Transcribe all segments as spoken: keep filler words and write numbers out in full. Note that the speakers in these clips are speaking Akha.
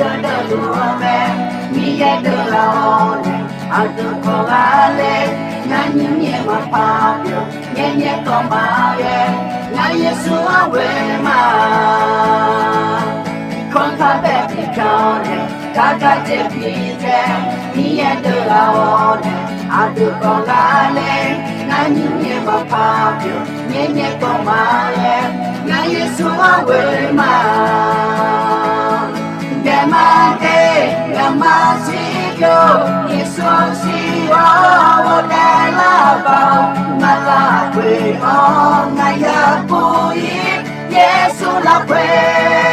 Deuv deuv luf-eu mae, Miqyaer deuv ghaq-awr nae, aqdui kawv ghaq ler, ngar nymr nyae maqpar pyeuf, nyaer nyaer kawv ma-aer, ngar Yeqsur-anr ghoe ma. Kanr kar bae bipya-awr nae, gar gar jeq bidzae, Miqyaer deuv ghaq-awr nae, aqdui kawv ghaq ler, ngar nymr nyae maqpar pyeuf, nyaer nyaer kawv ma-aer, ngar Yeqsur-anr ghoe ma. Daef ma daef, ngaq ma siqbyov, Yeqsur siq-awr ghofdaef lar bav-awr, ngaq lafkhoer-anr ngaq yabur-ir, Yeqsur lafkhoer.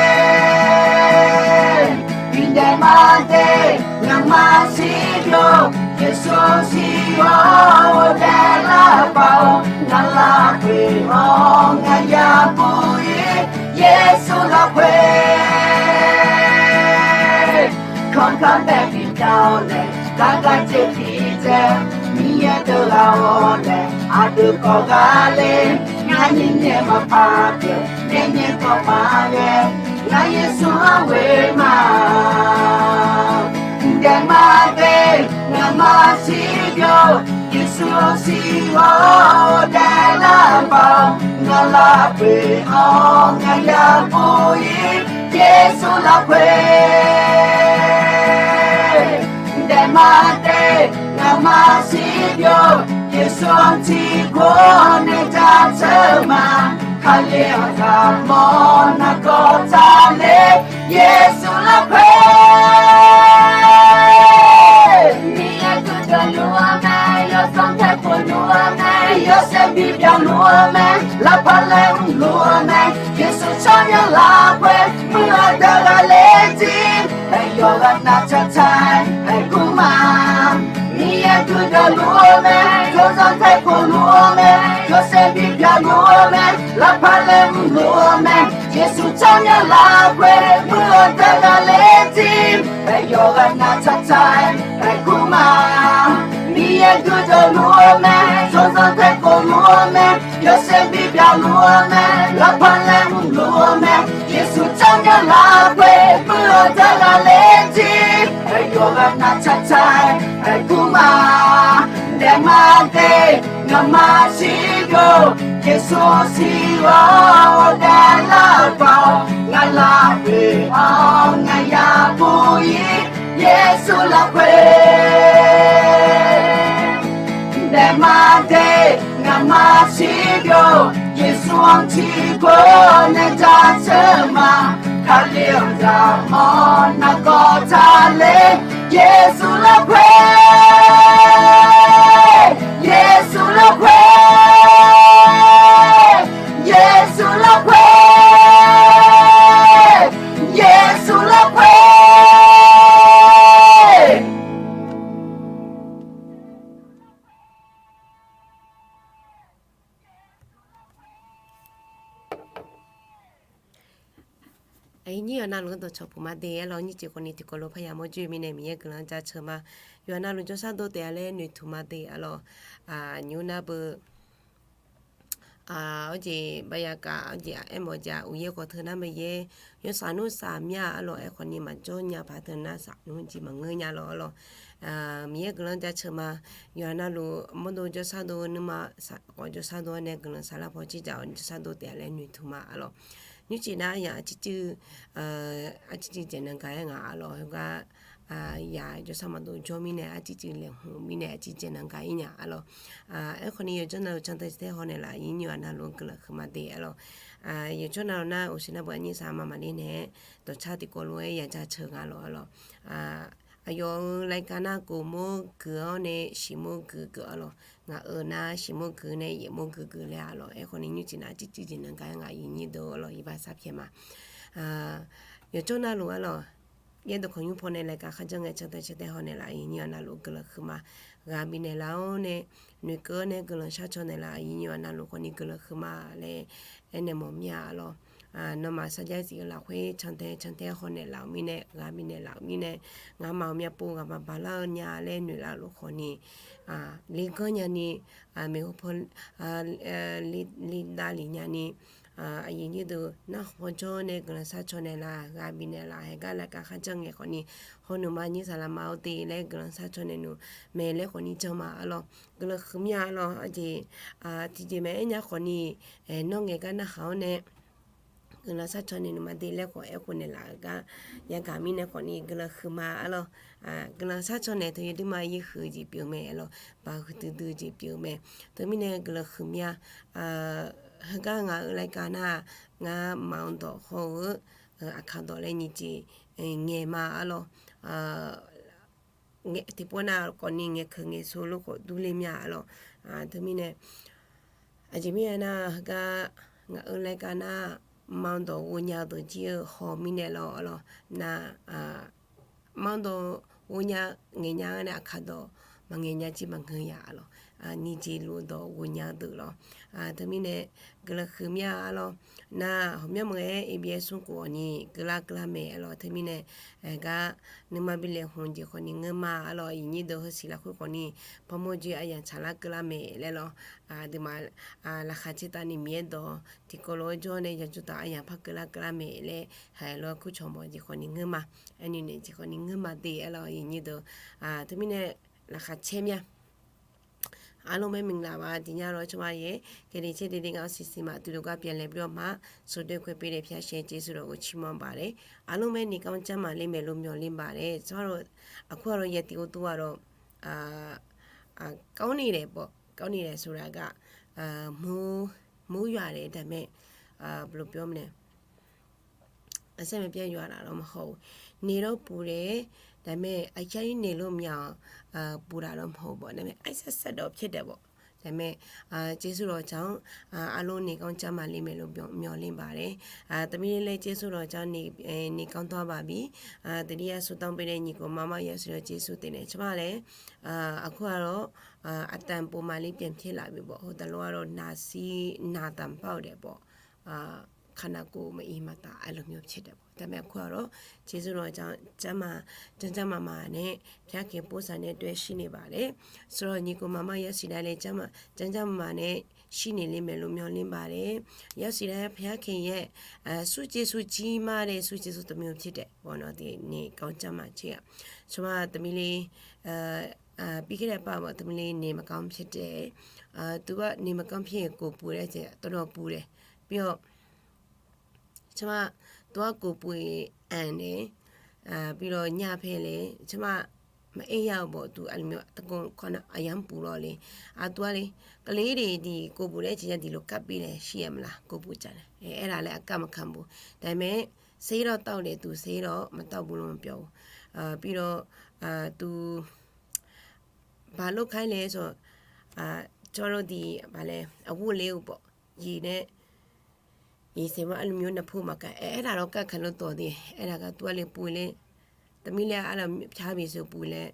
Daef ma daef, ngaq ma siqbyov, Yeqsur siq-awr ghofdaef lar bav-awr, ngaq lafkhoer-anr ngaq yabur-ir, Yeqsur lafkhoer. Kanr kar bae bipya-awr nae, gar gar jeq bidzae, Miqyaer deuv ghaq-awr nae, aqdui kawv ghaq ler, ngar nymr nyae maqpar pyeuf, nyaer nyaer kawv ma-aer, ngar Yeqsur-anr ghoe ma. Daef ma daef, ngaq ma siqbyov, Yeqsur siq-awr ghofdaef lar bav-awr, ngaq lafkhoer-anr ngaq yabur-ir, Yeqsur lafkhoer. Daef ma daef, ngaq ma siqbyov, Yeqsur-anr tiqkawv nae jaceuq ma. Kali-anr zaqmawr nargawr taqler, Yeqsur lafkhoer. Miqyaer guiqdeuq luf-eu mae, yawsanr taeq khof luf-eu mae, yawshaef bipyeuf luf-eu mae, lavpaq laev mr luf-eu mae, Yeqsur tsawrmyanr lafkhoer muiq-eu deuq ghaqler jir, aer yawqghaq nav taqtaq-aer aer kur ma. Miqyaer guiqdeuq luf-eu mae, yawsanr taeq khof luf-eu mae, yawshaef bipyeuf luf-eu mae, lavpaq laev mr luf-eu mae, Yeqsur tsawrmyanr lafkhoer muiq-eu deuq ghaqler jir, aer yawqghaq nav taqtaq-aer aer kur ma. Miqyaer guiqdeuq luf-eu mae, yawsanr taeq khof luf-eu mae, yawshaef bipyeuf luf-eu mae, lavpaq laev mr luf-eu mae, Yeqsur tsawrmyanr lafkhoer muiq-eu deuq ghaqler jir, aer yawqghaq nav taqtaq-aer aer kur ma. Daef ma daef, ngaq ma siqbyov, Yeqsur siq-awr ghofdaef lar bav-awr, ngaq lafkhoer-anr ngaq yabur-ir, Yeqsur lafkhoer. Daef ma daef, ngaq ma siqbyov, Yeqsur-anr tiqkawv nae jaceuq ma. Kali-anr zaqmawr nargawr taqler, Yeqsur lafkhoer, Yeqsur lafkhoer, Yeqsur lafkhoer, Yeqsur lafkhoer. Aqyuif nyir yawqha navluf-anr dawqcawq puq ma de aer lawq. Nyiq jeq khawf ni tiqkawv lof parya mawr joe mirnae Miqyaer guiqlanq jaceuq ma. Yawqha navluf jawrshar dov taef-a laer noeqtmq ma de aer lawq. Nymr nar beu Aq, arjeq bav ya kaf, arjeq aermawf jeq-aq, uqyaer khawf teu nar maeqyaer, yawsaq nmr saq mya arlawq, aerkhawf ni maqjawr nya paq teu nar saq nmr jeq maqngeur nya lawq arlawq. Miqyaer guiqlanq jaceuq ma. Yawqha navluf mawrdov jawrshar dov nuima saq khawf jawrshar dov-aer nae guiqlanq saflar paw ciqjaq-awr jawrshar dov taef-a laer noeqtmq ma arlawq. Nymrcif nar yaq arcivciv, arcivciv dzaeqnan gaq-aer ngaq arlawq. Heugar yaq jawrshar maqdov jawr mirnae arcivciv laeqhmq mirnae arcivciv dzaeqnan gaq-ir nya arlawq. Aerkhawf ni yawqjawr navluf cantae cantae haw naeqlaf aqyuif nyir yawqha navluf-anr guiqlanq huiqma de arlawq. Yawqjawr navluf nar uqshoe nar beu aqnyir saq ma maqler naeq-aer dawqcar tiqkawv lof-aer ya jaceuq nga lawq arlawq. Aqyawf-euq laika nar kof mawr guiq-awr nae shiq mawr guiq geuf arlawq. Ngaq-euq nar shiq mawr guiq nae yaef mawr guiq geuf laer arlawq. Aerkhawf ni nymrcif nar arcivciv dzaeqnan gaq-aer ngaq aqyuif nyir deuq arlawq iqbax sarpyaeq ma. Yawqjawr navluf arlawq, yaerdawq kawq nymr paw nae laika kharjanr ngae cantae cantae haw naeqlaf aqyuif nyir yawqha navluf guiqlanq huiqma. Ghaq bifnaeq laf-awr nae noeqkeuv-awr nae guiqlanq sharcaw naeqlaf aqyuif nyir yawqha navluf khawf ni guiqlanq huiqma laer aernaeq mawf mir-a arlawq. Nawmaf sarjax zif-eu lafkhoer cantae cantae haw naeqlaf-euq mirnae, ghaq bifnaeq laf-euq mirnae, ngamaf-euq myavpov ghaq maqbaq lar-eu nya laer noeqlaf-euq lof khawf ni, liganr nyani, maeqhu paw lidav lif nyani, Aqyuif nyir deuq narhaq jawr nae guiqlanq sharcaw naeqlaf, ghaq bifnaeq laf, haeqgar laqkaq kharjanr ngae khawfni, hawnuima nyir saqlaq ma-awr de laer guiqlanq sharcaw naeq nmr mae laer khawfni jan ma arlawr. Guiqlanq huiqmya arlawr. Aqjeq tiqjeq maqaer nya khawfni, nawr ngaeq gar narhaq-awr nae guiqlanq sharcaw naeq nmr ma de laer khawf aerkhof naeqlaf-euq gar yagaq mirnae khawfni guiqlanq huiqma arlawr. Guiqlanq sharcaw naeq teu yawduirma yir huiq-eu jeq pyeuf mae arlawr, baq huiqdui dui-eu jeq pyeuf-eu mae. Teumirnae guiqlanq huiqmya. Heugar ngaq-euq laqkaq nar-aq, ngar maqanr dawq hawr-eu aqkaq dawq laer nyiq jeq ngaeq ma arlawr. Tiqpov nav khawfni ngaeqkeuq ngaeqso lof khawf durler mya arlawr. Teumirnae aqjeq mirnae nar-aq, heugar ngaq-euq laqkaq nar-aq, maqanr dawq ghawqmya deuq jir-eu haw mirnae lawr arlawr. Nar maqanr dawq ghawqmya ngaeqnya-anr nae aqkaq dawq maqngaeq nya jir maqngeur ya arlawr. Nyiq jeq luf dawq ghawqmya deuq lawr. Teumirnae guiqlanq huiqmya arlawr. Nar hawqmyanr meuq-aer abs smr khof-awq ni keuvlar keuvlar mae arlawr. Teumirnae gar nuima bi laeqhmq jeq khawfni ngeur ma arlawr. Aqyuif nyir deuq heusiq lafkhoer khawfni parmawr joe aryamq tsaqlar keuvlar mae laer lawr. Aqduimaf laqkhaq caertavni Miqyaer dawq tiqkawv lof-aer jawr nae yajur taf aryamq par keuvlar keuvlar mae laer haiq lof-aer kurcawq mawf jeq khawfni ngeur ma. Aerni naeq jeq khawfni ngeur ma de arlawr. Aqyuif nyir deuq teumirnae laqkhaq caer mya. Arlawr mae maqlaq ba tiqnya lawr cawba yaer เครดิตเช่นเดียวกัน เปลี่ยนแหลบเรื่องมา ส่วนด้วยความเป็นเดชพระเยซู เราก็ชื่นชมบาเลย Arlawr mae ni kanr janrma le maeqlo myawq le baq laer cawba lawr. Aqkur-aq lawr yatiq ghov tov-aq lawr, ก้าวหน้า laer bawf, ก้าวหน้า laer sawraq gaq, mur yawq-a laer daqmae, blo byawr mae nae အဆက်မပြတ်ယွာတာတော့မဟုတ်ဘူး။ နေတော့ပူတယ်၊ ဒါပေမဲ့ အရမ်းနေလို့မရအောင်၊ ပူတာတော့မဟုတ်ဘူး။ ဒါပေမဲ့ အရမ်းစက်စက်တော့ ဖြစ်တယ်ပေါ့။ ဒါပေမဲ့ ကျေးဇူးတော်ကြောင့် အားလုံးနေကောင်းကျန်းမာလိမ့်မယ်လို့ မျှော်လင့်ပါတယ်။ သမီးလေးလည်း ကျေးဇူးတော်ကြောင့် နေ နေကောင်းသွားပါပြီ။ သတိရဆုတောင်းပေးတဲ့ ညီကိုမမ ရောက်ရှိတော့ ကျေးဇူးတင်တယ်။ ကျမလည်း အခုကတော့ အသံပုံမှန်လေး ပြန်ဖြစ်လာပြီပေါ့။ ဟိုတလောကတော့ နှာစေး၊ နှာသံပေါက်တယ်ပေါ့။ အာ၊ ခန္ဓာကိုယ် မအီမသာ အဲ့လိုမျိုးဖြစ်တယ်ပေါ့။ ဒါပေမဲ့ အခုကတော့ ကျေးဇူးတော်ကြောင့် ကျန်းမာ၊ ကျန်းကျန်းမာမာနဲ့ ဘုရားခင်ပို့ဆောင်တဲ့အတွက် ရှိနေပါတယ်။ ဆိုတော့ ညီကိုမမ ရောက်ရှိတာလည်း ကျန်းကျန်းမာမာနဲ့ ရှိနေလိမ့်မယ်လို့ မျှော်လင့်ပါတယ်။ ရောက်ရှိတာ ဘုရားခင်ရဲ့ အ၊ ဆုကျေးဇူးကြီးမားတဲ့ ဆုကျေးဇူးတစ်မျိုးဖြစ်တယ်ပေါ့နော်။ ဒီနေကောင်းကျန်းမာခြင်းက။ ဆိုတော့ သမီးလေး အာ၊ အာ၊ ပြီးခဲ့တဲ့အပတ်ပေါ့၊ သမီးလေး နေမကောင်းဖြစ်တယ်။ အာ၊ သူက နေမကောင်းဖြစ်ရင် ကိုယ်ပူတဲ့အချိန် တော်တော်ပူတယ်။ ပြီးတော့ ကျမ သူက ကိုယ်ပူရင် အန်တယ်။ အာ၊ ပြီးတော့ ညဖဲလဲ ကျမ မအိပ်ရဘူးပေါ့။ သူ အဲ့လိုမျိုး တကုန်းခေါ်နေ အရမ်းပူတော့လေ။ အာ၊ သူကလေ ကလေးတွေ ဒီကိုယ်ပူတဲ့အချိန်ကျ ဒီလိုကပ်ပေးတယ် ရှိရမလား။ ကိုယ်ပူကြတယ်။ အဲ၊ အဲ့ဒါလည်း အကပ်မခံဘူး။ ဒါပေမဲ့ ဆေးတော့သောက်တယ်။ သူ ဆေးတော့ မသောက်ဘူးလို့ မပြောဘူး။ အာ၊ ပြီးတော့ အာ၊ သူ ဘာလုပ်ခိုင်းလဲဆိုတော့ အာ၊ ကျမတို့ ဒီ ဘာလဲ အဝတ်လေးကိုပေါ့ ရေနဲ့ ရေစိမ်ဝတ် အဲ့လိုမျိုး နဖူးမှာကပ်၊ အဲ၊ အဲ့ဒါတော့ ကပ်ခံလို့တော်သေးတယ်။ အဲ့ဒါက သူကလေ ပူရင်လည်း သမီးလေးက အဲ့လိုဖျားပြီဆို ပူရင်လည်း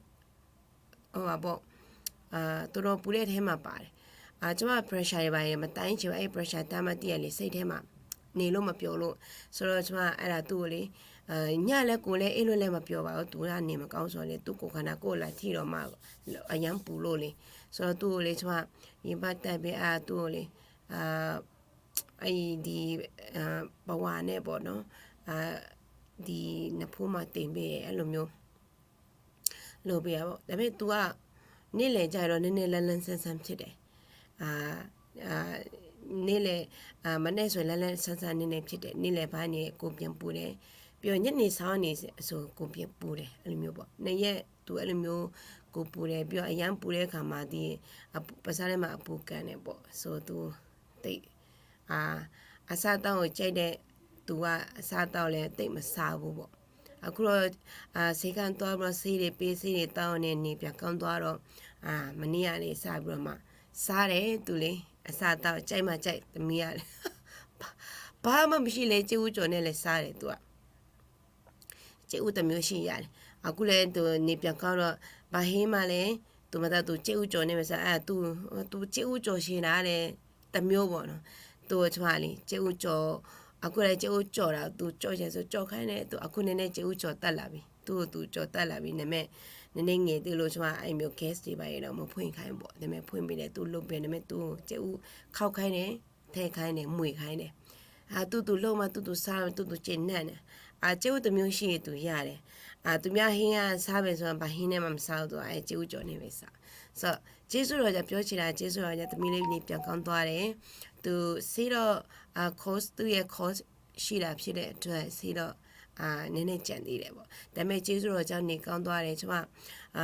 ဟိုပါပေါ့။ အာ၊ တော်တော်ပူတဲ့အထဲမှာပါတယ်။ အာ၊ ကျမ pressure တွေဘာတွေ မတိုင်းချင်ဘူး။ အဲ့ pressure တန်းမှသိရလေ စိတ်ထဲမှာ နေလို့မပျော်လို့။ ဆိုတော့ ကျမ အဲ့ဒါ သူ့ကိုလေ အာ၊ ညလည်း ကိုယ်လည်း အိပ်လို့လည်း မပျော်ပါဘူး။ သူက နေမကောင်းဆိုတော့လေ သူ့ကိုယ်ခန္ဓာကိုယ် လာထိတော့မှ အရမ်းပူလို့လေ။ ဆိုတော့ သူ့ကိုလေ ကျမ ရေဘတ်တပ်ပေး၊ အာ၊ သူ့ကိုလေ အာ၊ အဲ့ဒီ အာ၊ ပဝါနဲ့ပေါ့နော်။ အာ၊ ဒီနဖူးမှာ တင်ပေး၊ အဲ့လိုမျိုး လုပ်ပေးရပေါ့။ ဒါပေမဲ့ သူက နေ့လယ်ကျတော့ နည်းနည်း လန်းလန်းဆန်းဆန်းဖြစ်တယ်။ အာ၊ အာ၊ နေ့လယ်၊ အာ၊ မနက်ဆို လန်းလန်းဆန်းဆန်း နည်းနည်းဖြစ်တယ်။ နေ့လယ်ပိုင်းနေ ကိုယ်ပြန်ပူတယ်။ ပြီးတော့ ညနေစောင်းနေဆို ကိုယ်ပြန်ပူတယ်။ အဲ့လိုမျိုးပေါ့။ နှစ်ရက် သူအဲ့လိုမျိုး ကိုယ်ပူတယ်။ ပြီးတော့ အရမ်းပူတဲ့အခါမှာ ဒီအပူ၊ ပါးစပ်ထဲမှာ အပူကန်နေပေါ့။ ဆိုတော့ သူ သိပ်၊ အာ၊ အစားအသောက်ကို ကြိုက်တဲ့သူက အစားအသောက်လည်း သိပ်မစားဘူးပေါ့။ အခုတော့ အာ၊ ဆေးခန်းသွားပြီးတော့ ဆေးတွေပေး၊ ဆေးတွေသောက်နေ နေပြန်ကောင်းသွားတော့ အာ၊ မနေ့ကနေ စပြီးတော့မှ စားတယ်။ သူလေ အစားအသောက် ကြိုက်မှကြိုက် သမီးကလေ ဘာမှမရှိလဲ ကြက်ဥကြော်နဲ့လည်း စားတယ် သူက။ ကြက်ဥတစ်မျိုးရှိရတယ်။ အခုလည်း သူ နေပြန်ကောင်းတော့ ဘာဟင်းမှလည်း သူမစား၊ သူ ကြက်ဥကြော်နဲ့ပဲစား။ အဲ၊ သူ သူ ကြက်ဥကြော်ချင်တာတဲ့ တစ်မျိုးပေါ့နော်။ သူ့ကို ကျမလေ ကြက်ဥကြော်၊ အခုလည်း ကြက်ဥကြော်တာ သူကြော်ချင်ဆို ကြော်ခိုင်းတယ်။ သူ အခုနည်းနည်း ကြက်ဥကြော်တတ်လာပြီ။ သူ့ကို သူကြော်တတ်လာပြီ။ ဒါပေမဲ့ နည်းနည်းငယ်သေးလို့ ကျမ အဲ့လိုမျိုး gas တွေဘာတွေတော့ မဖွင့်ခိုင်းဘူးပေါ့။ ဒါပေမဲ့ ဖွင့်ပေးတယ်။ သူ့လုပ်ပေးတယ်။ ဒါပေမဲ့ သူ့ကို ကြက်ဥ ခေါက်ခိုင်းတယ်၊ ထည့်ခိုင်းတယ်၊ မှွေခိုင်းတယ်။ Aq, တူတူလုပ်မှ တူတူစားမယ် တူတူကျေနပ်တယ်။ Aq, ကျေးဇူးတစ်မျိုးရှိရင် သူရတယ်။ Aq, သူများဟင်းကစားမယ်ဆိုရင် ဘာဟင်းနဲ့မှ မစားဘူး။ အဲ ကျေးဇူးကြော်နေပဲစား။ ဆိုတော့ ကျေးဇူးတော်ကြောင့် ပြောချင်တာ ကျေးဇူးတော်ကြောင့် သမီးလေး နေပြန်ကောင်းသွားတယ်။ သူဆေးတော့ အာ course သူ့ရဲ့ course ရှိတာဖြစ်တဲ့အတွက် ဆေးတော့ အာ နည်းနည်းကျန်သေးတယ်ပေါ့။ ဒါပေမဲ့ ကျေးဇူးတော်ကြောင့် နေကောင်းသွားတယ်။ ကျွန်မ အာ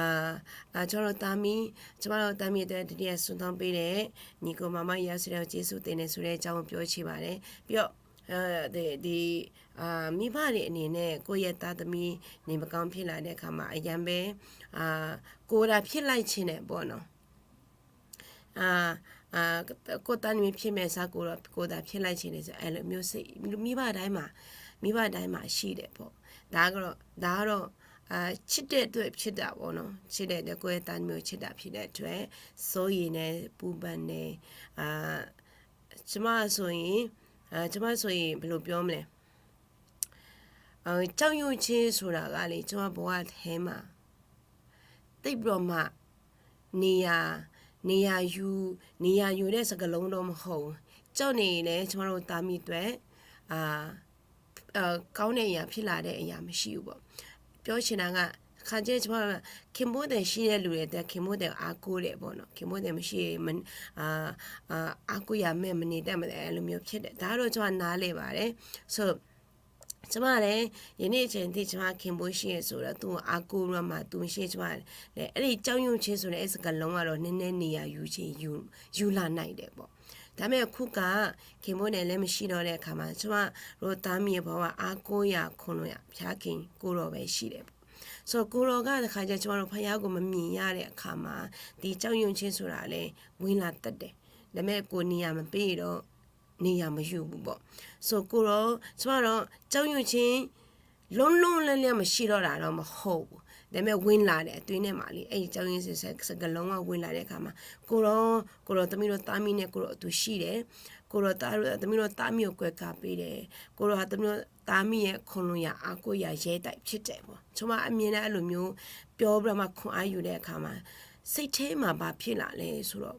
အာ ကျွန်တော်တို့သားမီး ကျွန်မတို့သားမီးအတွက် ဒုတိယဆုတောင်းပေးတဲ့ ညီကိုမမရရှိတဲ့ ကျေးဇူးတင်တယ်ဆိုတဲ့အကြောင်းကို ပြောချင်ပါတယ်။ ပြီးတော့ အာ ဒီ ဒီ အာ မိဘတွေအနေနဲ့ ကိုယ့်ရဲ့သားသမီး နေမကောင်းဖြစ်လာတဲ့အခါမှာ အရမ်းပဲ အာ ကိုယ်သာဖြစ်လိုက်ချင်တယ်ပေါ့နော်။ အာ အာ ကိုယ့်သားသမီးဖြစ်မဲ့အစား ကိုယ်တော့ ကိုယ်သာဖြစ်လိုက်ချင်တယ်ဆို အဲလိုမျိုးစိတ် မိဘတိုင်းမှာ မိဘတိုင်းမှာရှိတယ်ပေါ့။ ဒါကတော့ ဒါကတော့ အာ ချစ်တဲ့အတွက်ဖြစ်တာပေါ့နော်။ ချစ်တဲ့အတွက် ကိုယ့်ရဲ့သားသမီးကိုချစ်တာဖြစ်တဲ့အတွက် စိုးရိမ်တယ် ပူပန်တယ်။ အာ ကျွန်မဆိုရင် အာ ကျွန်မဆိုရင် ဘယ်လိုပြောမလဲ။ အာ ကြောက်ရွံ့ခြင်းဆိုတာကလေ ကျွန်မဘဝထဲမှာ သိပ်ပြီးတော့မှ နေရာ နေရာယူ နေရာယူတဲ့စကားလုံးတော့မဟုတ်ဘူး။ ကြောက်နေရင်လည်း ကျွန်မတို့သားမီးအတွက် အာ ကောင်းတဲ့အရာဖြစ်လာတဲ့အရာမရှိဘူးပေါ့။ ပြောချင်တာက ခါကျကျွန်မတို့က ခင်ပွန်းသည်ရှိတဲ့လူတွေအတွက် ခင်ပွန်းသည်ကိုအားကိုးတယ်ပေါ့နော်။ ခင်ပွန်းသည်မရှိရင် မ- အာ- အာ- အားကိုးရာမဲ့ မနေတတ်မ- အဲလိုမျိုးဖြစ်တယ်။ ဒါကတော့ ကျွန်မနားလည်ပါတယ်။ So ကျွန်မလည်း ယနေ့အချိန်ထိ ကျွန်မခင်ပွန်းရှိတယ်ဆိုတော့ သူ့ကိုအားကိုးပြီးတော့မှ သူမရှိ ကျွန်မလည်း အဲ့ဒီကြောက်ရွံ့ခြင်းဆိုတဲ့ အဲ့စကားလုံးကတော့ နည်းနည်းနေရာယူခြင်း ယူ- ယူလာနိုင်တယ်ပေါ့။ ဒါပေမဲ့ အခုက ခင်ပွန်းနဲ့လည်း မရှိတော့တဲ့အခါမှာ ကျွန်မတို့သားမီးရဲ့ဘဝ အားကိုးရာ ခိုလှုံရာ ဘုရားခင်ကိုယ်တော်ပဲရှိတယ်ပေါ့။ So ကိုယ်တော်က တခါကျ ကျွန်မတို့ ဘုရားကို မမြင်ရတဲ့အခါမှာ ဒီကြောက်ရွံ့ခြင်းဆိုတာလည်း ဝင်လာတတ်တယ်။ ဒါပေမဲ့ ကိုယ်နေရာမပေးတော့ နေရာမယူဘူးပေါ့။ So ကိုယ်တော် ကျွန်မတို့ ကြောက်ရွံ့ခြင်း လုံးလုံးလျားလျား မရှိတော့တာတော့ မဟုတ်ဘူး။ ဒါပေမဲ့ ဝင်လာတယ် အတွင်းထဲမှာလေ။ အဲ့ဒီကြောက်ရွံ့ခြင်း စ- စကားလုံးက ဝင်လာတဲ့အခါမှာ ကိုယ်တော်- ကိုယ်တော် သမီးတို့သားမီးနဲ့ ကိုယ်တော်အတူရှိတယ်။ ကိုယ်တော် သား- သမီးတို့သားမီးကို ကွယ်ကာပေးတယ်။ ကိုယ်တော်ဟာ သမီးတို့သားမီးရဲ့ ခိုလှုံရာ အားကိုးရာ ရဲတိုက်ဖြစ်တယ်ပေါ့။ ကျွန်မ အမြဲတမ်း အဲ့လိုမျိုး ပြောပြီးတော့မှ ခွန်အားယူတဲ့အခါမှာ စိတ်ထဲမှာ ဘာဖြစ်လာလဲဆိုတော့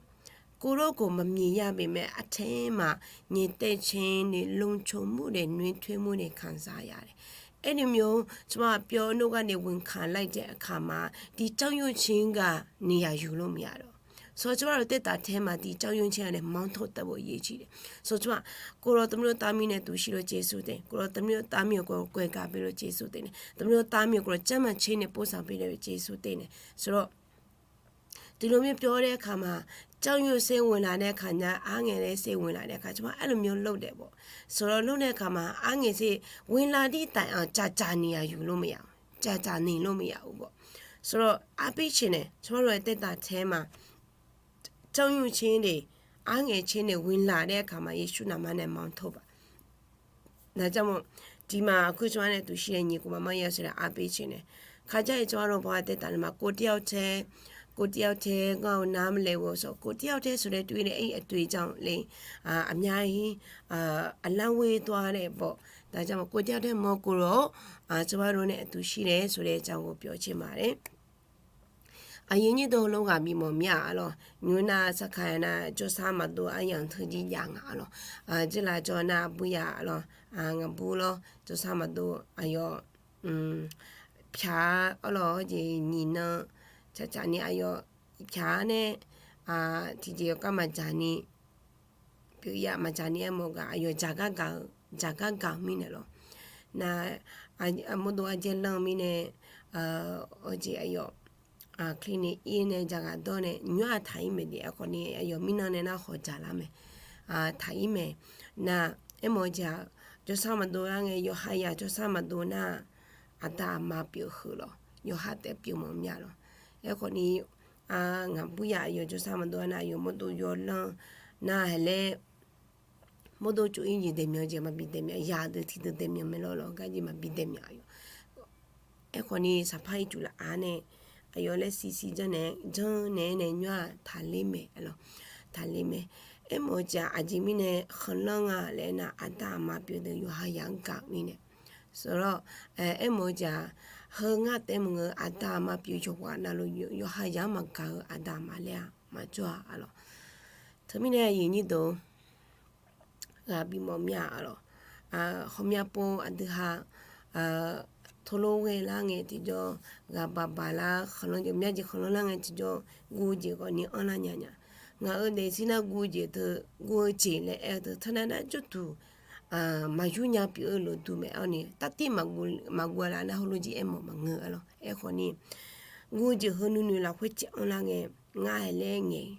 ကိုယ်တော်ကို မမြင်ရပေမဲ့ အထဲမှာ ငြိမ်သက်ခြင်းနဲ့ လုံခြုံမှုတွေ နွေးထွေးမှုတွေ ခံစားရတယ်။ အဲ့လိုမျိုး ကျွန်မပြော နှုတ်ကနေ ဝန်ခံလိုက်တဲ့အခါမှာ ဒီကြောက်ရွံ့ခြင်းက နေရာယူလို့မရတော့ So ကျွန်မတို့ သက်တာထဲမှာ ဒီကြောက်ရွံ့ခြင်းကနေ မောင်းထုတ်တတ်ဖို့ အရေးကြီးတယ်။ So ကျွန်မ ကိုယ်တော် သမီးတို့သားမီးနဲ့ သူရှိလို့ ကျေးဇူးတင်။ ကိုယ်တော် သမီးတို့သားမီးကို ကွယ်- ကွယ်ကာပေးလို့ ကျေးဇူးတင်တယ်။ သမီးတို့သားမီးကို ကိုယ်တော် ကျန်းမာခြင်းနဲ့ ပို့ဆောင်ပေးလို့ ကျေးဇူးတင်တယ်။ So ဒီလိုမျိုးပြောတဲ့အခါမှာ ကြောက်ရွံ့စိတ်ဝင်လာတဲ့အခါကျ အားငယ်တဲ့စိတ်ဝင်လာတဲ့အခါ ကျွန်မ အဲ့လိုမျိုးလုပ်တယ်ပေါ့။ So လုပ်တဲ့အခါမှာ အားငယ်စိတ်ဝင်လာသည့်တိုင်အောင် ကြာကြာနေရာယူလို့မရဘူး။ ကြာကြာနေလို့မရဘူးပေါ့။ So အားပေးချင်တယ်။ ကျွန်မတို့ရဲ့ သက်တာထဲမှာ ကြောက်ရွံ့ခြင်းတွေ အားငယ်ခြင်းတွေ ဝင်လာတဲ့အခါမှာ ယေရှုနာမနဲ့ မောင်းထုတ်ပါ။ ဒါကြောင့်မို့ ဒီမှာ အခု ကျွန်မနဲ့ သူရှိတဲ့ ညီကိုမမရရှိတာ အားပေးချင်တယ်။ ခါကျရင် ကျွန်မတို့ ဘဝသက်တာထဲမှာ ကိုယ်တစ်ယောက်တည်း ကိုယ်တစ်ယောက်တည်း ငါ့ကို နားမလည်ဘူးဆို ကိုယ်တစ်ယောက်တည်းဆိုတဲ့ တွေ့တဲ့ အဲ့ဒီအတွေ့အကြုံလေး အာ- အများကြီး အာ- အလှမ်းဝေးသွားတဲ့ပေါ့။ ဒါကြောင့်မို့ ကိုယ်တစ်ယောက်တည်းမဟုတ် ကိုယ်တော် အာ- ကျွန်မတို့နဲ့ အတူရှိတယ်ဆိုတဲ့အကြောင်းကို ပြောချင်ပါတယ်။ အရင်နှစ်သုံးလုံးက ပြီးမော်မြအလောင်း ညိုနာ စခါယနာ ကျော်ဆန်းမတို့ အယံၤ ထုကြီး ယငါ အလောင်း အာ- ကျလာကျော်နာ ဘူးရ အလောင်း အာ- ငဘူးလော ကျော်ဆန်းမတို့ အယော် ဖြာ- အလောင်း ညီ- ညီနု ကျကျန့ၣ် အယော် ဖြာ- န့ၣ် အာ- ထီၣ်ကီး မကြာန့ၣ် ပျိယ မကြာန့ၣ် အမော်က အယော် ကြာကၢ်ကၢ်- ကြာကၢ်ကၢ်မီးန့ၣ်လီၤ. နာ- အ- အမိုးတို့ အကျဲလီၤမီးန့ၣ် အ- အ- အ- အ- ချီန့ၣ် အ့န့ၣ် ကြာကၢ်ဒီးန့ၣ် ညွၢ် ထီၣ်အံၤမဲာ်ဒ် အဃိန့ၣ် အယီၤမီးနီၢ်န့ၣ် နၢ်ဟီၣ် ကြာလာ်မဲာ် ထီၣ်အံၤမဲာ် နာ- အဲမော် ကြာ ကျော်ဆန်းမတို့ အငယ် ယွၤဟယၢ ကျော်ဆန်းမတို့ နာ- အတၢ်အမါ ပျိၢ်ဃုာ်လီၤ. ယွၤဟ တၢ်ပျိၢ်မော်မြလီၤ. အဲဃိန့ၣ် အ- ငဘူးယ အယီၤ ကျော်ဆန်းမတို့ နာ- ယိၤ မိုးတို့ ယိၤလီၤ နာ- ဟဲလၢ မိုးတို့ ကျိၣ်အံၤ ယံၤဒဲးမြော် ယံၤ မၤဘံးဒဲးမြော် ယၤဒုးထံဒုးဒဲးမြော် မဲလီၤလီၤ ကါယံၤ မၤဘံးဒဲးမြော် အယီၤ အဲဃိန့ၣ် စဖါအံၤ ကျူလၢအါန့ၣ် အယီၤလၢ စံးစံး ကၠီန့ၣ် ကၠီန့ၣ်န့ၣ် ညွၢ် ထီၣ်လံမဲာ် အလီၤ ထီၣ်လံမဲာ် အဲမော် ကြာ အယံၤမီးန့ၣ် ဃုလီၤ ငါ လဲၣ် နာ- အတၢ်အမါ ပျိၢ်ဒီး ယွၤဟယၢ ကၢ်မီးန့ၣ် ဆိုတော့ အဲ- အဲမော် ကြာ ဟၢ ငါ တဲမုၢ် ငါ အတၢ်အမါ ပျိၢ် ယွၤဝါ နၤလီၤ ယွၤဟယၢ မၤကၢ် အတၢ်အမါ လဲၣ် မၤကၠီ အလီၤ ထုးမီးန့ၣ် ယံၤ ညို့ဒိၣ် ဂၤ ပြီးမော်မြ အလီၤ hawmya pov aqdui ha, tolo ghae lar ngae tiqjawr, ghaq baq baq lar khanqlanr jeq mya jeq khanqlanr lar ngae tiqjawr, guv-eu jeq khawf ni anrlar nya nya. Ngaq-euq daefzir nar guv-eu jeq teu, guv-eu jeq laer aer-eu teu teunav nar jawrduq maqyur nya pyeuf-eu loqduq mae-awr ni, tartiv maqguv-a laf nar heulof-aer aermawf maqngeur-a lawr. Aerkhawf ni, guv-eu jeq heu nuinoeq lafkhoer caev anrlar ngae, ngar hae laer ngaeq,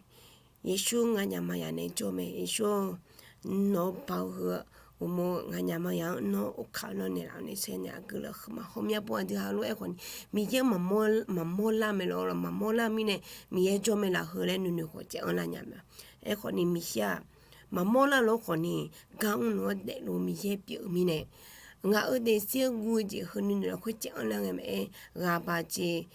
Yeqsur nganyaf maqyaf nae jawr mae. Yeqsur-or, nawq-anr baoq heu-eu uqmov nganyaf maqyaf-anr nawr orkaq-eu nawr naeqlaf-awr nae saer nae aqgeu laf heu ma. Hawmya pov aqdui ha lof-aer khawf ni, Miqyaer maqmawr lar mae lawr, maqmawr lar mirnae Miqyaer jawr mae laf heu laer nuinoeq khawf caev anrlar nya mae. Aerkhawf ni Miqyaer-aq, maqmawr lar lof khawf ni, gar mrluf-anr daefluf Miqyaer pyeuf-eu mirnae, ngaq-euq daefzir-anr guv-eu jeq heu nuinoeq lafkhoer caev anrlar ngae mae-aer, ghaq baq jeq,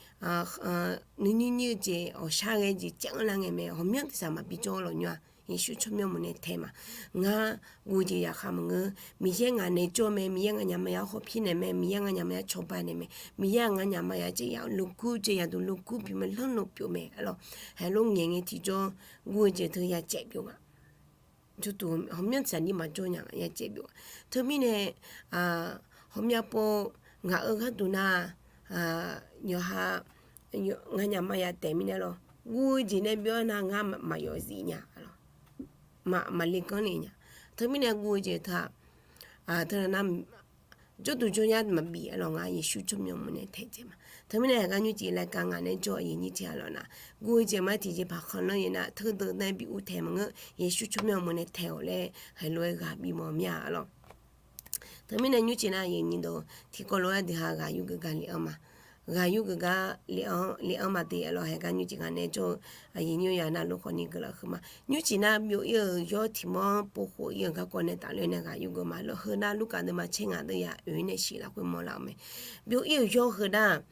nuinyir nyir-eu jeq, awqshar ghae jeq caev anrlar ngae mae. Ghawqmyanr tersaq maqbi jawr-eu lawqnymr-a, Yeqsur tsawrmyanr mawf nae tae ma. Ngar guv-eu jeq yaqkhaq maqngeur. Miqyaer ngaq nae jawr mae. Miqyaer nganyaf maqyaf-anr hawpir naeq mae. Miqyaer nganyaf maqyaf cawba naeq mae. Miqyaer-aq nganyaf maqyaf jeq yaq loqgur jeq yaqduq loqgur pyeuf mae, lanrloq pyeuf mae-a lawr. Haeq lof ngaeq ngae tiqjawr, guv-eu jeq teu yacaev pyeuf nga. Jawrduq ghawqmyanr tsaqni maqjawr nya nga, yacaev pyeuf nga. Teumirnae, hawmya pov ngaq-euq gharduq nar, yawqha nganyaf maqyaf taef mirnae lawr, guv-eu jeq nae byov-aer nar ngar maqyawf zif nya, maqle ganr le nya. Teumirnae guv-eu jeq teu-aq, teunav nar jawrduq jawryar maqbif-a lawr, ngar Yeqsur tsawrmyanr mawf nae taedzae ma. Teumirnae haeq gar nymrcif laer ka ngaq nae jawr-eu aqyuif nyir tiq ghaq lawq nar, guv-eu jeq ma tiqjeqpaq khanqlanr-ir nar teudeuq nae bi uvtaeq maqngeur, Yeqsur tsawrmyanr mawf nae tae-awq laer haeq lof-aer ghaq bimawf mir-a lawr. Teumirnae nymrcif nar aqyuif nyir deuq tiqkawv lof-aer deuq ha ghaq yurgeuf gar le-anr ma. Ghaq yurgeuf gar le-anr ma de-a lawr. Haeq gar nymrcif ngaq nae jawr-eu aqyuif nyir yaq navluf khawf ni guiqlanq heu ma. Nymrcif nar byov-ir-euq yawr tiq mawr-anr povkhof-ir-euq garkawv nae tafler nae ghaq yurgeuf ma lawr. Heu nar Lurkaf deuvma caer ngaq deuvyaq oeq nae shif lafkhoer mawrlar-eu mae. Byov-ir-euq yawr heu nar,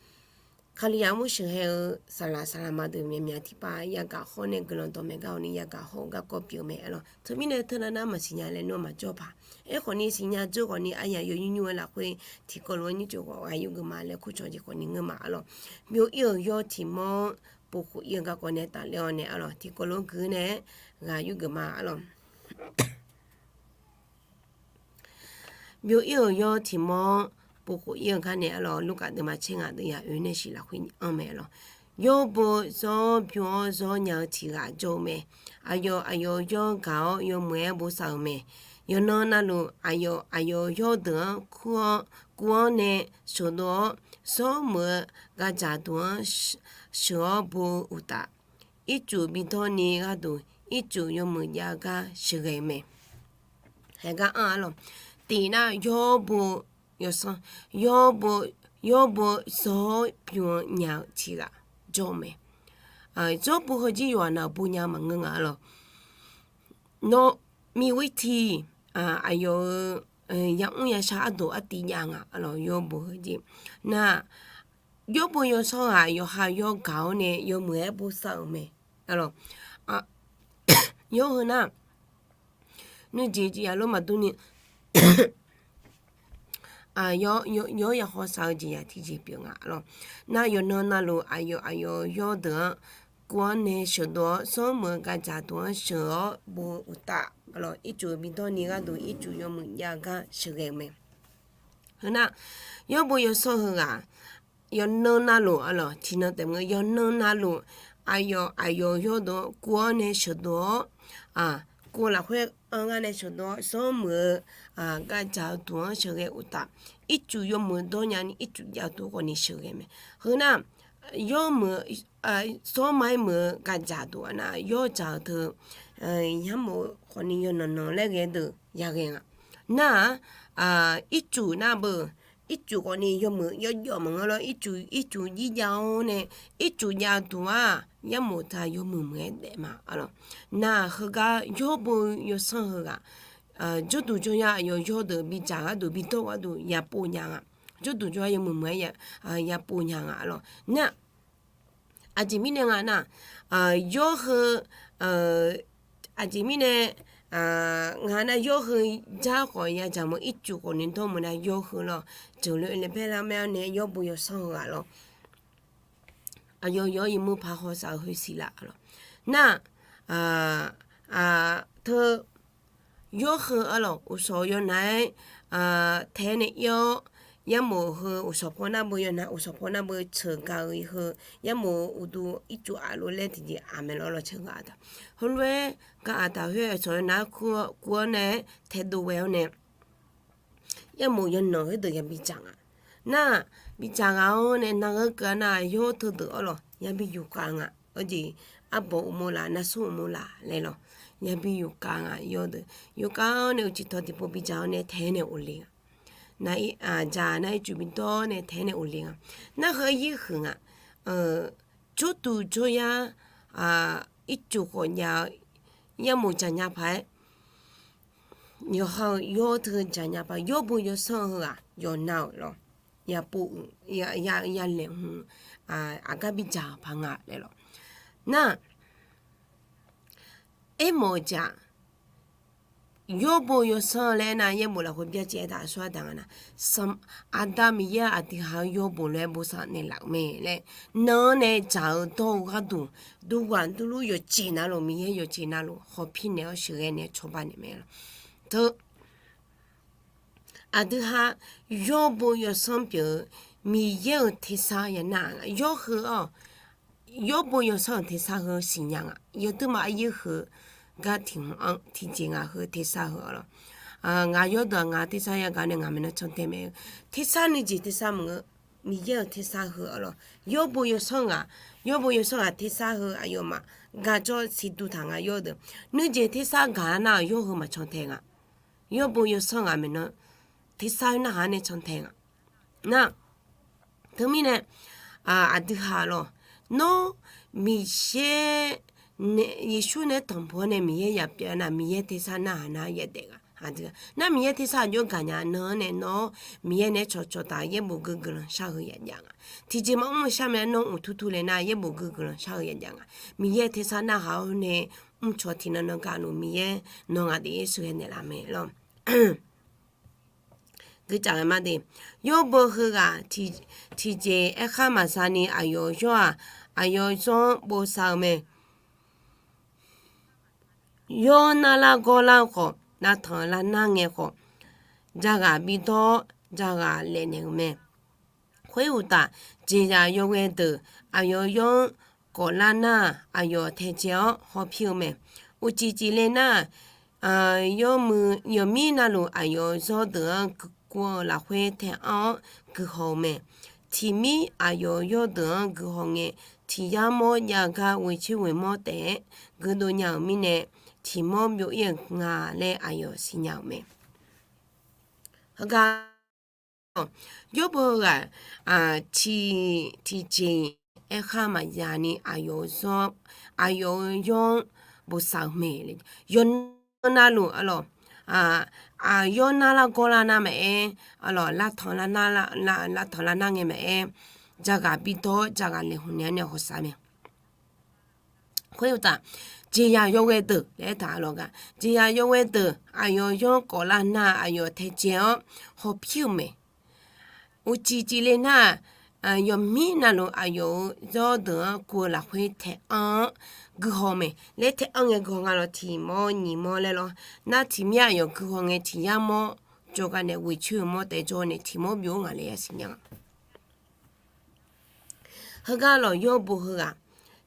Kalizaq mur sheuqhae-eu saqlaq saqlaqma deuq myaqmyaq tiqpav yagaq hawr nae guiqlanq dawq maeq gar-awq ni yagaq hawr-eu garkawv pyeuf-eu mae-a lawr. Teumirnae teunav nar maqsiq nya laer nawr maqjawr paq. Aerkhawf ni siqnya dzeur khawf ni aryaq yaw nymr nymr-eu lafkhoer tiqkawv lof-aer nymrcif khawf ghaq yurgeuf ma laer kurcawq jeq khawf ni ngeur ma-a lawr. Byov-ir-euq yawr tiq mawr-anr povkhof-ir-eu garkawv nae tafler-awr nae-a lawr, tiqkawv lof-aer gui nae-aer ghaq yurgeuf ma-a lawr. Byov-ir-euq yawr tiq mawr-anr povkhof-ir-eu gar nae-a lawr, Lurkaf deuvma caer ngaq deuvyaq oeq nae shif lafkhoer anr mae-a lawr. Yawr bo zawr bymr-awr zawr nya-eu tiq ghaq jawr-eu mae. Aqyawf aqyawf yawr gaq-awr yawmuiq-aer bosav-euq mae. Yawqnan navluf aqyawf aqyawf yawrdeuq-anr kur-awr, kuv-anr nae sheuqdov-awr, zawr meuq-eu gaqdzaq duq-anr sheuq-awr bo-eu uqtaf, ircuf bidawr ni gharduq ircuf yawmuiq jav-eu gar sheuqghae-eu mae. Haeq gar anr-a lawr. Tif nar yawr bo yawsanr, yawr bo, yawr bo zawr bymr-eu nya-eu tiq ghaq jawr-eu mae. Zawr bo heuzir yawqha nav-euq bo nya maqngeur nga-a lawr. Nawr miqwir tiq aqyawf-euq yamr yashar ardoq artiv jav nga-a lawr, yawr bo heuzir. Nar, yawr bo yawsanr ghaq yawqha yawr gaq-awr nae yawmuiq-aer bosav-euq mae. Yawr heu nar, nuijeq jeq yaq lof maqdur ni, yawr yawr ya hawsav-eu jeq yaq tiqjeq pyeuf nga-a lawr. Nar yawqnan navluf aqyawf aqyawf yawrdeuq-anr kuv-anr nae sheuqdov-awr, zawr meuq-eu gaqdzaq duq-anr sheuq-awr bo-eu uqtaf, ircuf-eu bidawr ni gharduq ircuf yawmuiq jav-eu gar sheuqghae-eu mae. Heu nar, yawr bo yawsanr heughaq, yawqnan navluf-a lawr, tiqnan taef maqngeur, yawqnan navluf aqyawf aqyawf yawrdeuq-anr kuv-anr nae sheuqdov-awr, kuv lafkhoer anr gar nae sheuqdov-awr, zawr meuq-eu gaqdzaq-eu duq-anr sheuqghae uqtaf, ircuf yawmuiq dawr nyani ircuf jav duq khawf ni sheuqghae mae. Heu nar, yawr meuq, zawr ma-aer meuq-eu gaqdzaq duq-a nar, yawr dzaq-eu teu, yarmof khawf ni yawqnan nan laer ghae deuq yaghae nga. Nar-aq, ircuf nar beu, ircuf khawf ni yawmuiq yawjawf maqngeur lawr, ircuf ircuf jir jav-awr nae, ircuf jav duq-aq, yarmof taq yawmuiq muiq-aer daef ma-a lawr. Nar-aq, heugar yawr bo yawsanr heughaq, jawrduq jawryar aqyawf yawrdeuq bidzaq gharduq bidawr gharduq yapov nya nga. Jawrduq jawryar yawmuiq muiq-aer yapov nya nga-a lawr. Nar, aqjeq mirnae nga nar, yawr heu, aqjeq mirnae nga nar, yawr heu jar khawf yadzaq mawf, ircuf khawf ni dawr meuq nar yawr heu lawr. Jeuqlof-aer laeqbae lar mae-awr nae yawr bo yawsanr heughaq lawr. Aqyawf yawr yawmuiq paq hawsav-eu heu siq laf-a lawr. Nar, teu yawr heu-a lawr, uqshawq yawnav-aer tae-aer nae ir-awr, yarmof heu uqshawq paw nar beu yawnav uqshawq paw nar beu ceuq gaq-eu heu, yarmof uqduq ircuf aqlof laer tiqjeq aqmaeq lawr lawr caer ghaq-a taq. Heulof-aer gaq-aq taq khoer-aq, shawq yawnav-aer kur-awr nae-aer taedov ghae-awr nae, yarmof yawnanq khoerdeuq yabi dzaq nga. Nar-aq, bi dzaq ghaq-awr nae narghaer keuv-a nar, yawr teudeuq-awr lawq yabi yufkhav nga. Arjeq arbawq uqmov laf, narsur uqmov laf laer lawq, yabi yufkhav nga yawr deuq. Yufkhav-awr nae uqcif tawq tiqpov bi dzaq-awr nae tae-aer nae ghofle nga. Dzaq nar ircuf bi dawr nae tae-aer nae ghofle nga. Nar heu yaer huiq nga. Jawrduq jawryar ircuf khawf jav-eu yarmof dzaqnya paq-aer, yawqha-euq yawr teu dzaqnya paq, yawr bo yawsanr-eu heu-aq yawqna-euq lawr, yaqpov uiq, yalaeq hmq, aqgar bi dzaq-eu paq nga laer lawr. Nar-aq, aermawf-eu jeq-aq, yawr bo yawsanr-eu laer nar, yaerbof lafkhoer byacaev-aer taq aqsur ardaq nga nar, Aqda Miqyaer aqdui ha-anr yawr bo lof-aer bosav naeqlaf-euq mae laer, nan-anr nae dzaq-eu dawr-eu gharduq, duqghaq durluf yawqjeq navluf, Miqyaer yawqjeq navluf hawpir naeq-awr sheuqghae naeq-aer cawba naeq mae lawr. Teu aqdui ha yawr bo yawsanr pyeuf-eu Miqyaer-euq tersar ya nar-aq, yawr heu-awr, yawr bo yawsanr-euq tersar heu siqnya nga. Yawduirma aryaer heu gar tiq hmq-anr tiqjeq ngaq heu tersar heu-awr lawr. Ngaq yawrdeuq-aq ngaq tersar yagaq nae ngaq maeqnan cantae mae-eu. Tersar nuijeq tersar maqngeur, Miqyaer-euq tersar heu-awr lawr. Yawr bo yawsanr ghaq, yawr bo yawsanr ghaq tersar heu aqyawfmaf gaq jawr siqduq taq nga yawr deuq. Nuijeq tersar gaq-a nar-aq yawr heu maqcantae nga. Yawr bo yawsanr ghaq maeqnan tersar narhaq-anr nae cantae nga. Nar, teumirnae aqdui ha lawr, nawr Miqyaer, Yeqsur nae tanqpuq-awr nae Miqyaer ya pyeuf-a nar, Miqyaer tersar narhaq nar yadaef nga. Nar Miqyaer tersar jawr gaqnya nan-anr nae nawr Miqyaer nae cawqcawq taf yaerbof geuguiqlanq shar heu yajav nga. Tiqjeq maqmr-eu shar mae, nawr uqtur tur le nar yaerbof geuguiqlanq shar heu yajav nga. Miqyaer tersar narhaq-awr nae mrcaw tiqnan nan gaq luf Miqyaer nawq ngaq def-ir sheuqghae naeqlaf mae lawr. Guicaf ghae ma de. Yawr bo heughaq tiqjeq aerkhar maqza ni aqyawf yawr-aq, aqyawf yawr-anr bosav-eu mae. Yawr narlar gawrlar-eu khawf, lavtanq lavnar ngae khawf, jaghaq bidawr-awr jaghaq laefnaeq-eu mae. Khoeruqtaf, jeqzaq yawghae deuq aqyawf yawr-anr kawflar nar-aq, aqyawf taedzae-awr hawpir-eu mae. Uqcif cifle nar-aq, yawmuiq yawqmir navluf aqyawf zawr deuq-anr guv-eu lafkhoer taeq anr-awr guihaw-eu mae. Tiqmir aqyawf yawr deuq-anr guihaw ngae, tiq yar mawr jav gar ghoeqcoer ghoeqmawr taef-aer guidov nya-euq mirnae, tiq mawr byov-ir-euq nga laer aqyawf siqnya-euq mae. Heugar yawr bo heughaq tiqjeq aerkhar maqza ni aqyawf-eu yawr-anr bosav-eu mae. Yawqnan navluf arlawq, aqyawf narlar gawrlar nar maqaer, arlawq, lavtanq lavnar ngae maqaer, jaghaq bidawr-awr jaghaq laeqhmq naeq-awr nae hawsav mae. Khoeruqtaf, jeqzaq yawghae deuq laer aertaq arlawq gar, jeqzaq yawghae deuq aqyawf yawr-anr kawflar nar aqyawf taedzae-awr hawpir-eu mae. Uqcif cifle nar-aq, yawqmir navluf aqyawf-euq zawr deuq-anr guv-eu lafkhoer taeq anr-awr guihaw mae. Laer taeq anr ngae guihaw nga lawr, tiq mawr nyiq mawr laer lawr. Nar tiqmir aqyawf guihaw ngae tiq yar mawr jawrgar nae ghoeqcoer-eu mawr taef jawr nae tiq mawr byov-ir nga laer yasiq nya-a. Heugar lawq yawr bo heughaq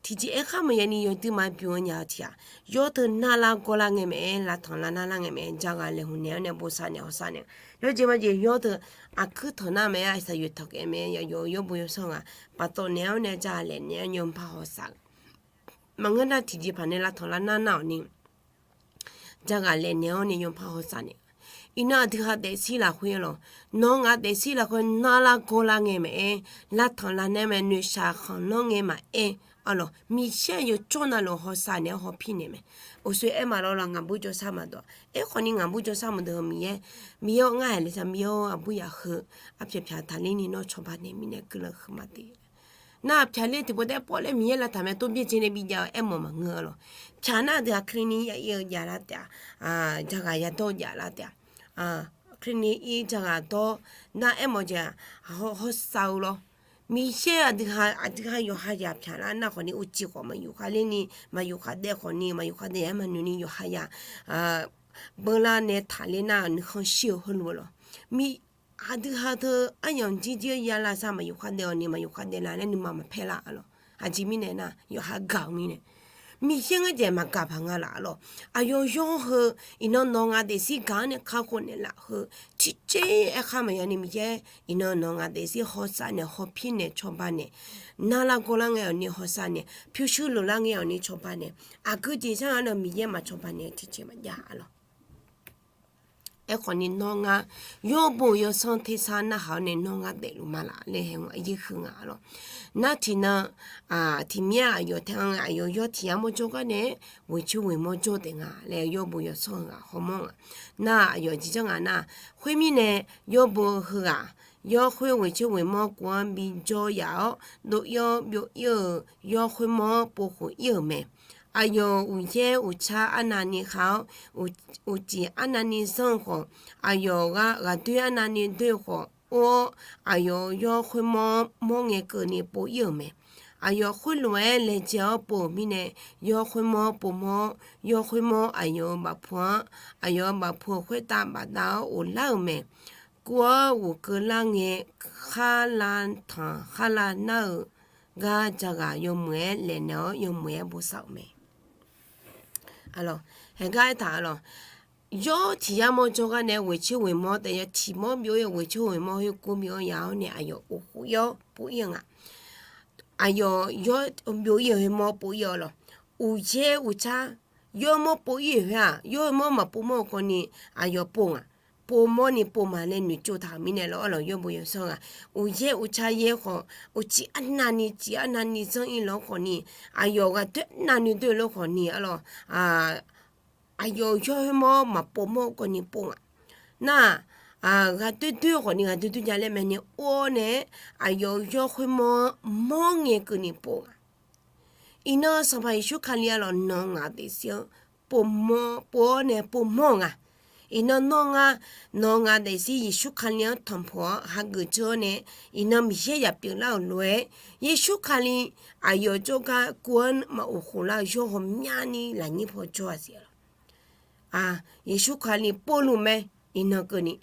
tiqjeq aerkhar maqza ni yawduirma byov-eu nya-eu tiq-aq, yawr teu narlar gawrlar ngae maqaer, lavtanq lavnar lar ngae maqaer, jaghaq laeqhmq naeq-awr nae bosav naeq hawsav naeq. Yawjeq majeq yawr teu aqkuir tanq nar maqaer, aqsaqyoeq tanq kaef maqaer, yawqyawq-eu yawr bo yawsanr ghaq paftawf naeq-awr nae jaghaq laeqnaeq-awr nae yawqha hawsav-eu maqngeur nar, tiqjeqpaq nae lavtanq lavnar nar-awq ni jaghaq laeqnaeq-awr nae yawqha hawsav naeq. Iqnan aqdui ha daefzir lafkhoer lawq, nawr ngaq daefzir lafkhoer narlar gawrlar ngae maqaer, lavtanq lavnar mae, noeqshaq khanqlanr ngae maqaer, arlawq, Miqyaer yawqjawr navluf hawsav naeq-awr hawpir naeq mae. Uqshoe aer ma lawr lawq, ngaqbur jawrsar maqdawq. Aerkhawf ni ngaqbur jawrsar maqdawq-eu Miqyaer, Miqyaer-awr ngar-aq le sar, Miqyaer-awr aqbur yaq heu, arpyaq pyaq taqler ni nawr cawba naeq mirnae guiqlanq huiqma de. Nar-aq pyaqler tiqpov taef-aer pawv laer Miqyaer lavtaq mae tov byaer jeq nae bi jav-eu aermawf maqngeur-a lawq. Pyaq nar aqdui aqkli ni ya ir-eu jav lar taef-a, jaghaq yadawr-eu jav lar taef-a. Aqkli ni ir jaghaq dawr nar aermawf jeq-aq, hawsav-eu lawr. Miqyaer aqdui ha, aqdui ha yawqha yaq pyaq lar nar khawf ni, uqcif khawf maqyuf khavler ni, maqyuf khavdaev khawf ni, maqyuf khavdaev-aer maqnoeq ni yawqha yaq beular nae taqler nar nuikhanr shir-eu heulof-eu lawq. Miq, aqdui ha teu aryamq jirjir-eu ya lavsav maqyuf khardaef-awq ni maqyuf khardaef la laer nuima maqpaer la arlawq. Aqjeq mirnae nar, yawqha gaq-eu mirnae, Miqyaer ngar jaeq maqgaq paq nga laf arlawq. Aqyawf yawr heu, iqnan nawq ngaq daefzir gaq-anr nae kakhof naeqlaf heu, tiqjeq aerkhar maqya ni Miqyaer iqnan nawq ngaq daefzir hawsav naeq hawpir naeq cawba naeq, narlar gawrlar ngae-awq ni hawsav naeq, pyurshuir loflar ngae-awq ni cawba naeq, aqgeu jeq sharnga nae Miqyaer maqcawba naeq tiqjeq maqjav arlawq. Aerkhawf ni nawr ngar yawrbo yawsanr tersar narhaq-awr nae nawr ngar daefluf ma laf laer hae-anr aryaer huiq nga arlawq. Nar tiqnan, tiqmir-aq aqyawf tae-anr aqyawf yawr tiq yar mawrjawr gar nae-aer ghoeqcoer ghoeqmawr jawr taef nga laer yawrbo yawsanr heughaq hawmawr nga. Nar aqyawf jeq janr nga nar, khoermirnae yawrbo heughaq yawr khoer ghoeqcoer ghoeqmawr kuv-anr bijawr yaf-awr dov ir-awr byov ir-euq yawr khoermawr-anr povkhof ir-euq mae. Aqyawf uqyaer uqtsar arnavni khav-awr, uqcif arnavni zanr-eu khawf, aqyawf ghaq ghaqdoer arnavni doer-eu khawf or-awr, aqyawf yawr khoermawr-anr mawr ngae keuvni pov ir-euq mae. Aqyawf khoerlof-aer laejae-awr pov-euq mirnae, yawr khoermawr-anr povmawr-awr, yawr khoermawr aqyawf-euq bafpu-anr, aqyawf-euq bafpu-euq khoertav bafdav-awr ghoflar-euq mae. Kuv-anr ghofkeuv lar ngae, kharlav tanq kharlav nar-eu gar jaghaq yawmuiq-aer laeqnaeq-awr yawmuiq-aer bosav-euq mae. Haegar aertaq arlawq. Yawr tiq yar mawrjawr gar nae ghoeqcoer ghoeqmawr taef yawr tiq mawr byov ir-eu ghoeqcoer ghoeqmawr khoer kuv byov-anr yaf-awr nae aqyawf of khof ir-awr pov ir-eu nga. Aqyawf yawr byov ir-eu khoermawr pov ir-awr lawq. Uqyaer uqtsar yawr mawr pov ir-euq khoer-aq, yawr khoermawr maqpov mawr-eu khawfni aqyawf pov nga. Pov mawrni pov ma laer noeqtsov taq-euq mirnae lawr arlawq yawrbo yawsanr ghaq. Uqyaer uqtsar yaer khawf, uqcif arnavni cif arnavni zanr ir lawr khawfni, aqyawf ghaqdoer arnavni doer lawr khawfni arlawq, aqyawf yawr khoermawr maqpov mawr-eu khawfni pov nga. Nar-aq, ghaqdoer doer-eu khawfni ghaqdoer doer nya laer maeqni or-awr nae, aqyawf yawr khoermawr-anr mawr ngae keuvni pov nga. Iqnan Sanqpaq Yeqsur Kali arlawq nawq-eu ngaq daefzir-anr pov mawr, pov-awr nae pov mawr-eu nga. Iqnan nawr ngar, nawq-eu ngaq daefzir Yeqsur Kali-anr tanqpuq-awr hageuf jeur-awr nae, iqnan Miqyaer yaq pyeuflar-euq lof-aer, Yeqsur Kali aqyawf jawrgar kuv-anr maqof khof lar-eu yawr ghawqmyani lafnyir paw jawr-a siq arlawq. Yeqsur Kali povluf mae. Iqnan keuvni,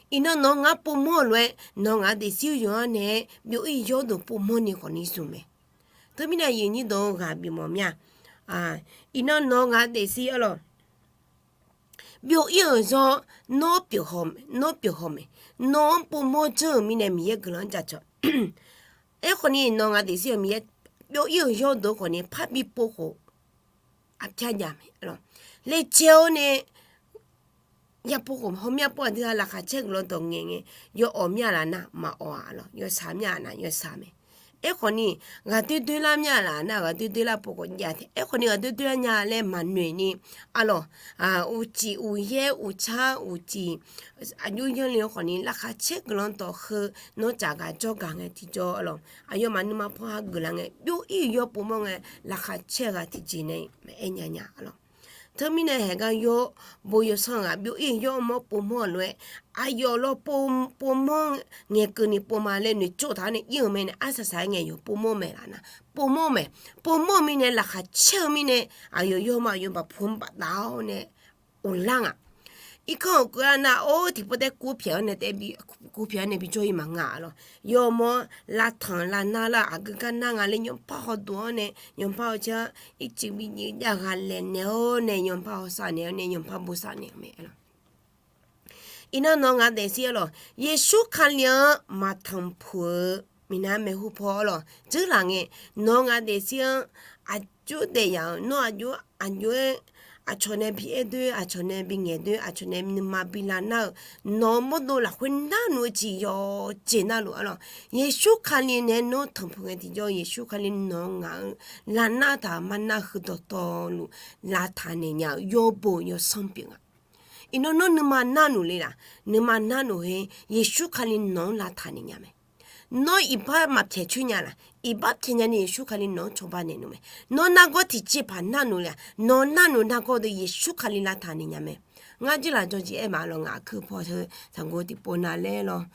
iqnan nawq-eu ngaq pov mawr-euq lof-aer nawq-eu ngaq daefzir yawqha nae-aer byov ir yawrdeuq pov mawrni khawfni zmq mae. Teumirnae aqyuif aqnyir deuq-eu ghaq bimawf mir-a. Iqnan nawq-eu ngaq daefzir arlawq, byov ir-euq zanr nawr pyeuf haw mae, nawr pyeuf haw mae. Nawq-anr pov mawr janr-euq mirnae Miqyaer guiqlanq-anr jacawq. Aerkhawfni nawq-eu ngaq daefzir-euq Miqyaer byov ir-euq yawrdeuq khawfni parbi povkhof aqpyar jav mae. Laejae-awr nae yapov khof hawmyar pov aqdui-a laqkhaq caer guiqlanq dawq ngaeq ngae, yawawq mir-a laf nar maqawq-a lawq, yawshaq mir-a laf nar yawshaq mae. Aerkhawfni ghaqdoer doer lar mir-a laf nar ghaqdoer doer lar pov khawf jav tae. Aerkhawfni ghaqdoer doer lar nya laer maqnoeq ni arlawq, uqcif uqyaer uqtsar uqcif aqjox yanr le-eu khawfni laqkhaq caer guiqlanq dawq heu nawr tsaf gaq jawr gaq ngae tiqjawr arlawq, aqyawfmaf nuima paw hageuf lar ngae byov ir-euq yawr pov mawr ngae laqkhaq caer-eu ghaq tiqjeq nae maqaer nya nya arlawq. Teumirnae haegar yawrbo yawsanr ghaq byov ir-euq yawr mawr pov mawr-euq lof-aer, aqyawf lawr pov mawr ngaeqkeuv ni pov ma laer noeqtsov taq-awr nae ir-euq mae nae arsaq saq-aer ngae yawf pov mawr mae laf nar pov mawr mae. Pov mawr-eu mirnae laqkhaq caer-eu mirnae aqyawf yawr ma aqyawf bafpu-anr bafdav-awr nae ghoflar nga. Irkanr-euq keuv-a nar or tiqpov taef kurpyaeq-awr nae taef bi kurpyaeq-awr nae bijawr ir maqnga lawq. Yawmawr lavtanq lavnar lar aqgeu gar nar nga laer yawpar hawduq-awr nae yawpar-eu car ircuf bijir jav ghaq laeq naeq-awr nae yawpar hawsav naeq-awr nae yawpar bosav naeq-eu mae lawq. Iqnan nawq-eu ngaq daefzir arlawq, Yeqsur Kali-anr maqtanqpuq-eu minav maeqhu paw arlawq dzeurlaf ngae, nawq-eu ngaq daefzir-anr aqjox daef yaf-euq nawr aqjox aqjox-aer aqcawq nae bi aer doer, aqcawq nae bi ngaeq doer, aqcawq nae nuima bi lavnar-euq nawq-eu mawrdov lafkhoer narluf-eu jeq yawqjeq narluf arlawq, Yeqsur Kali naeq-aer nawr tanqpuq ngae tiqjawr Yeqsur Kali nawq-eu ngaq-eu lavnar taq-euq mar nar heu dawqtawvluf lavtaq naeq nya-eu yawrbo yawsanr pyeuf nga. Iqnan nawr nuima narluf le laf, nuima narluf heu Yeqsur Kali nawq-anr lavtaq naeq nya mae. Nawr iqbax maqpyaeq coer nya laf, iqbax pyaeq nya ni Yeqsur Kali nawq-anr cawba naeq luf mae. Nawr nargawr tiqjeqpaq narluf le-aq, nawq narluf nargawr deuq Yeqsur Kali lavtaq naeq nya mae. Ngar jirlaq jawr jeq aer ma lawq, ngaq aqkuir paw heu saqgov tiqpov nav laer lawr.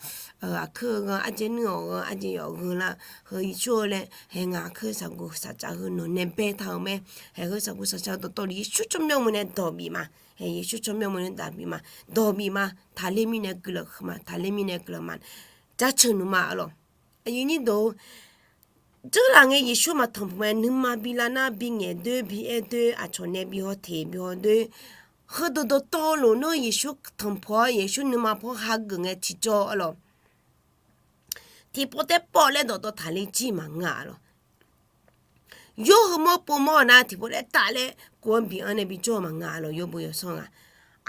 Aqkuir-eu ghanr, arjaer nuir-awq ghanr, arjaer yawf ghanr lar heu Yeqsur-eu laer hae ngaq aqkuir saqgov saqcaf heu nawq nae baetaq-eu mae. Hae heu saqgov saqcaf-eu dawqtawvluf Yeqsur tsawrmyanr muiq nae dawq bif ma. Hae Yeqsur tsawrmyanr muiq nae dawq bif ma. Dawq bif ma. Taqler mirnae guiqlanq huiq ma. Taqler mirnae guiqlanq ma. Jaceuq nuima arlawq. Aqyuif nyir deuq-or, dzeurlaf ngae Yeqsur maqtanq puq mae. Nuima bi lar nar, bi ngaeq doer, bi aer doer, aqcawq nae bi haw teq bi haw doer, heudeuq dawqtawvluf nar Yeqsur tanqpuq-awr Yeqsur nuima paw hageuf ngae tiqjawr arlawq. Tiqpov taer pawv laer dawqtawv taqler jir maqngeur arlawq. Yawr heumawr povmawr-eu nar tiqpov taer taf laer kov-anr bi-anr nae bi jawr-eu maqngeur arlawq. Yawbo yawsanr ghaq,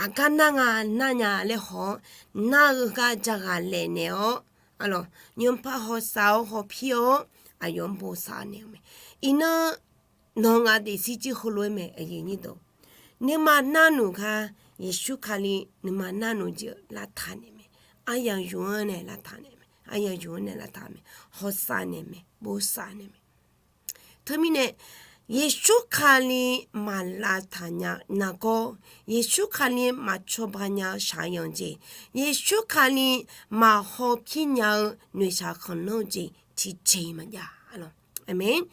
aqgar nar nga nar nya laer haw-awr, nar-eu gar jaghaq laef naeq-awr arlawq, nymrpar hawsav-awr hawpir-awr aqyawf-anr bosav naeq-eu mae. Iqnan nawq ngaq daefzir jir heulof-aer mae. Nuima narnuq gar Yeqsur Kali nuima narnuq jeq-eu lavtaq naeq mae. Aryaq yuf-anr nae lavtaq naeq mae. Aryaq yuf-anr nae lavtaq mae. Hawsav naeq mae. Bosav naeq mae. Teumirnae Yeqsur Kali maqlavtaq nya-eu nargawr, Yeqsur Kali maqcawba nya-eu shaqyanq jeq, Yeqsur Kali maqhaw pir nya-eu noeqshaq khanqlanr jeq tiqjeq maqjav. Aqmeq.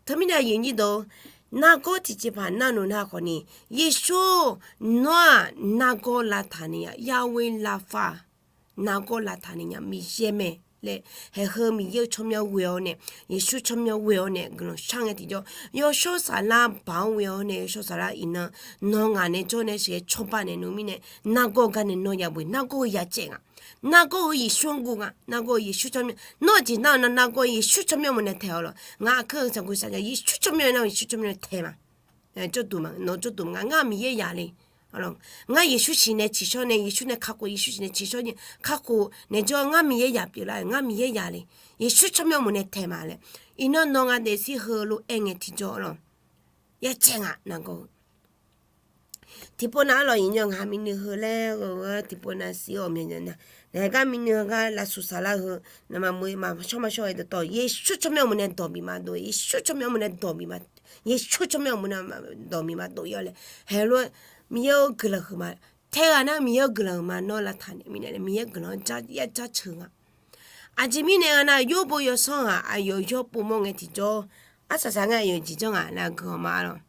Teumirnae aqyuif nyir deuq, nargawr tiqjeqpaq narnuq nar khawfni, Yeqsur-or, nawr-aq nargawr lavtaq ni nya, Yahweh Rapha, nargawr lavtaq ni nya Miqyaer mae laer, haeq heu Miqyaer-eu tsawrmyanr ghoe-awr nae, Yeqsur tsawrmyanr ghoe-awr nae guiqlanq shar ngae tiqjawr, yawshawr saflar baq-anr ghoe-awr nae yawshawr saflar iqnan nawq ngaq nae jawr nae sheuqghae cawba naeq nmr mirnae, nargawr-eu gar nae nawr yabof-ir. Nargawr-eu yacaev nga. Nargawr-eu Yeqsur-anr guv nga. Nargawr-eu Yeqsur tsawrmyanr, nawr-eu jeq nar-eu nar nargawr Yeqsur tsawrmyanr maqnae taeq-awq lawq. Ngaq aqkuir-eu saqgov saqjaq Yeqsur tsawrmyanr nar Yeqsur tsawrmyanr taeq ma. Jawrduq ma, nawq jawrduq ma, ngar Miqyaer yaq le. Ngar Yeqsur siqnae tsiqshawr nae, Yeqsur nae kakhof, Yeqsur siqnae tsiqshawr nae kakhof naeq jawr, ngar Miqyaer yaq pyeuflar, ngar Miqyaer yaq le. Yeqsur tsawrmyanr maqnae taeq ma laer. Iqnan nawq ngaq daefzir heulof-aer ngae tiqjawr lawq. Yacaev nga nargawr-eu. Tiqpov nav arlawq, iqnan ngaq ha miqnuiv heu laer-eu tiqpov nav siq-awq myav nya nar, naeq gar miqnuiv heu gar lavsuf saflar heu, nawmaf maqshawr maqshawr-aer dawqtawv Yeqsur tsawrmyanr maqnae dawq bif ma dov, Yeqsur tsawrmyanr maqnae dawq bif ma, Yeqsur tsawrmyanr maqnae dawq bif ma dov-ir-awr laer, haeq lof-aer Miqyaer-or guiqlanq huiqma, taeghaq nar Miqyaer-or guiqlanq huiqma nawr lavtaq naeq mirnae Miqyaer guiqlanq-anr yar jaceuq nga. Aqjeq mirnae nga nar, yawrbo yawsanr ghaq aqyawf yawr povmawr ngae tiqjawr, arsaq saq ngae aqyawf jeq janr ngaq laer guihaw ma lawq.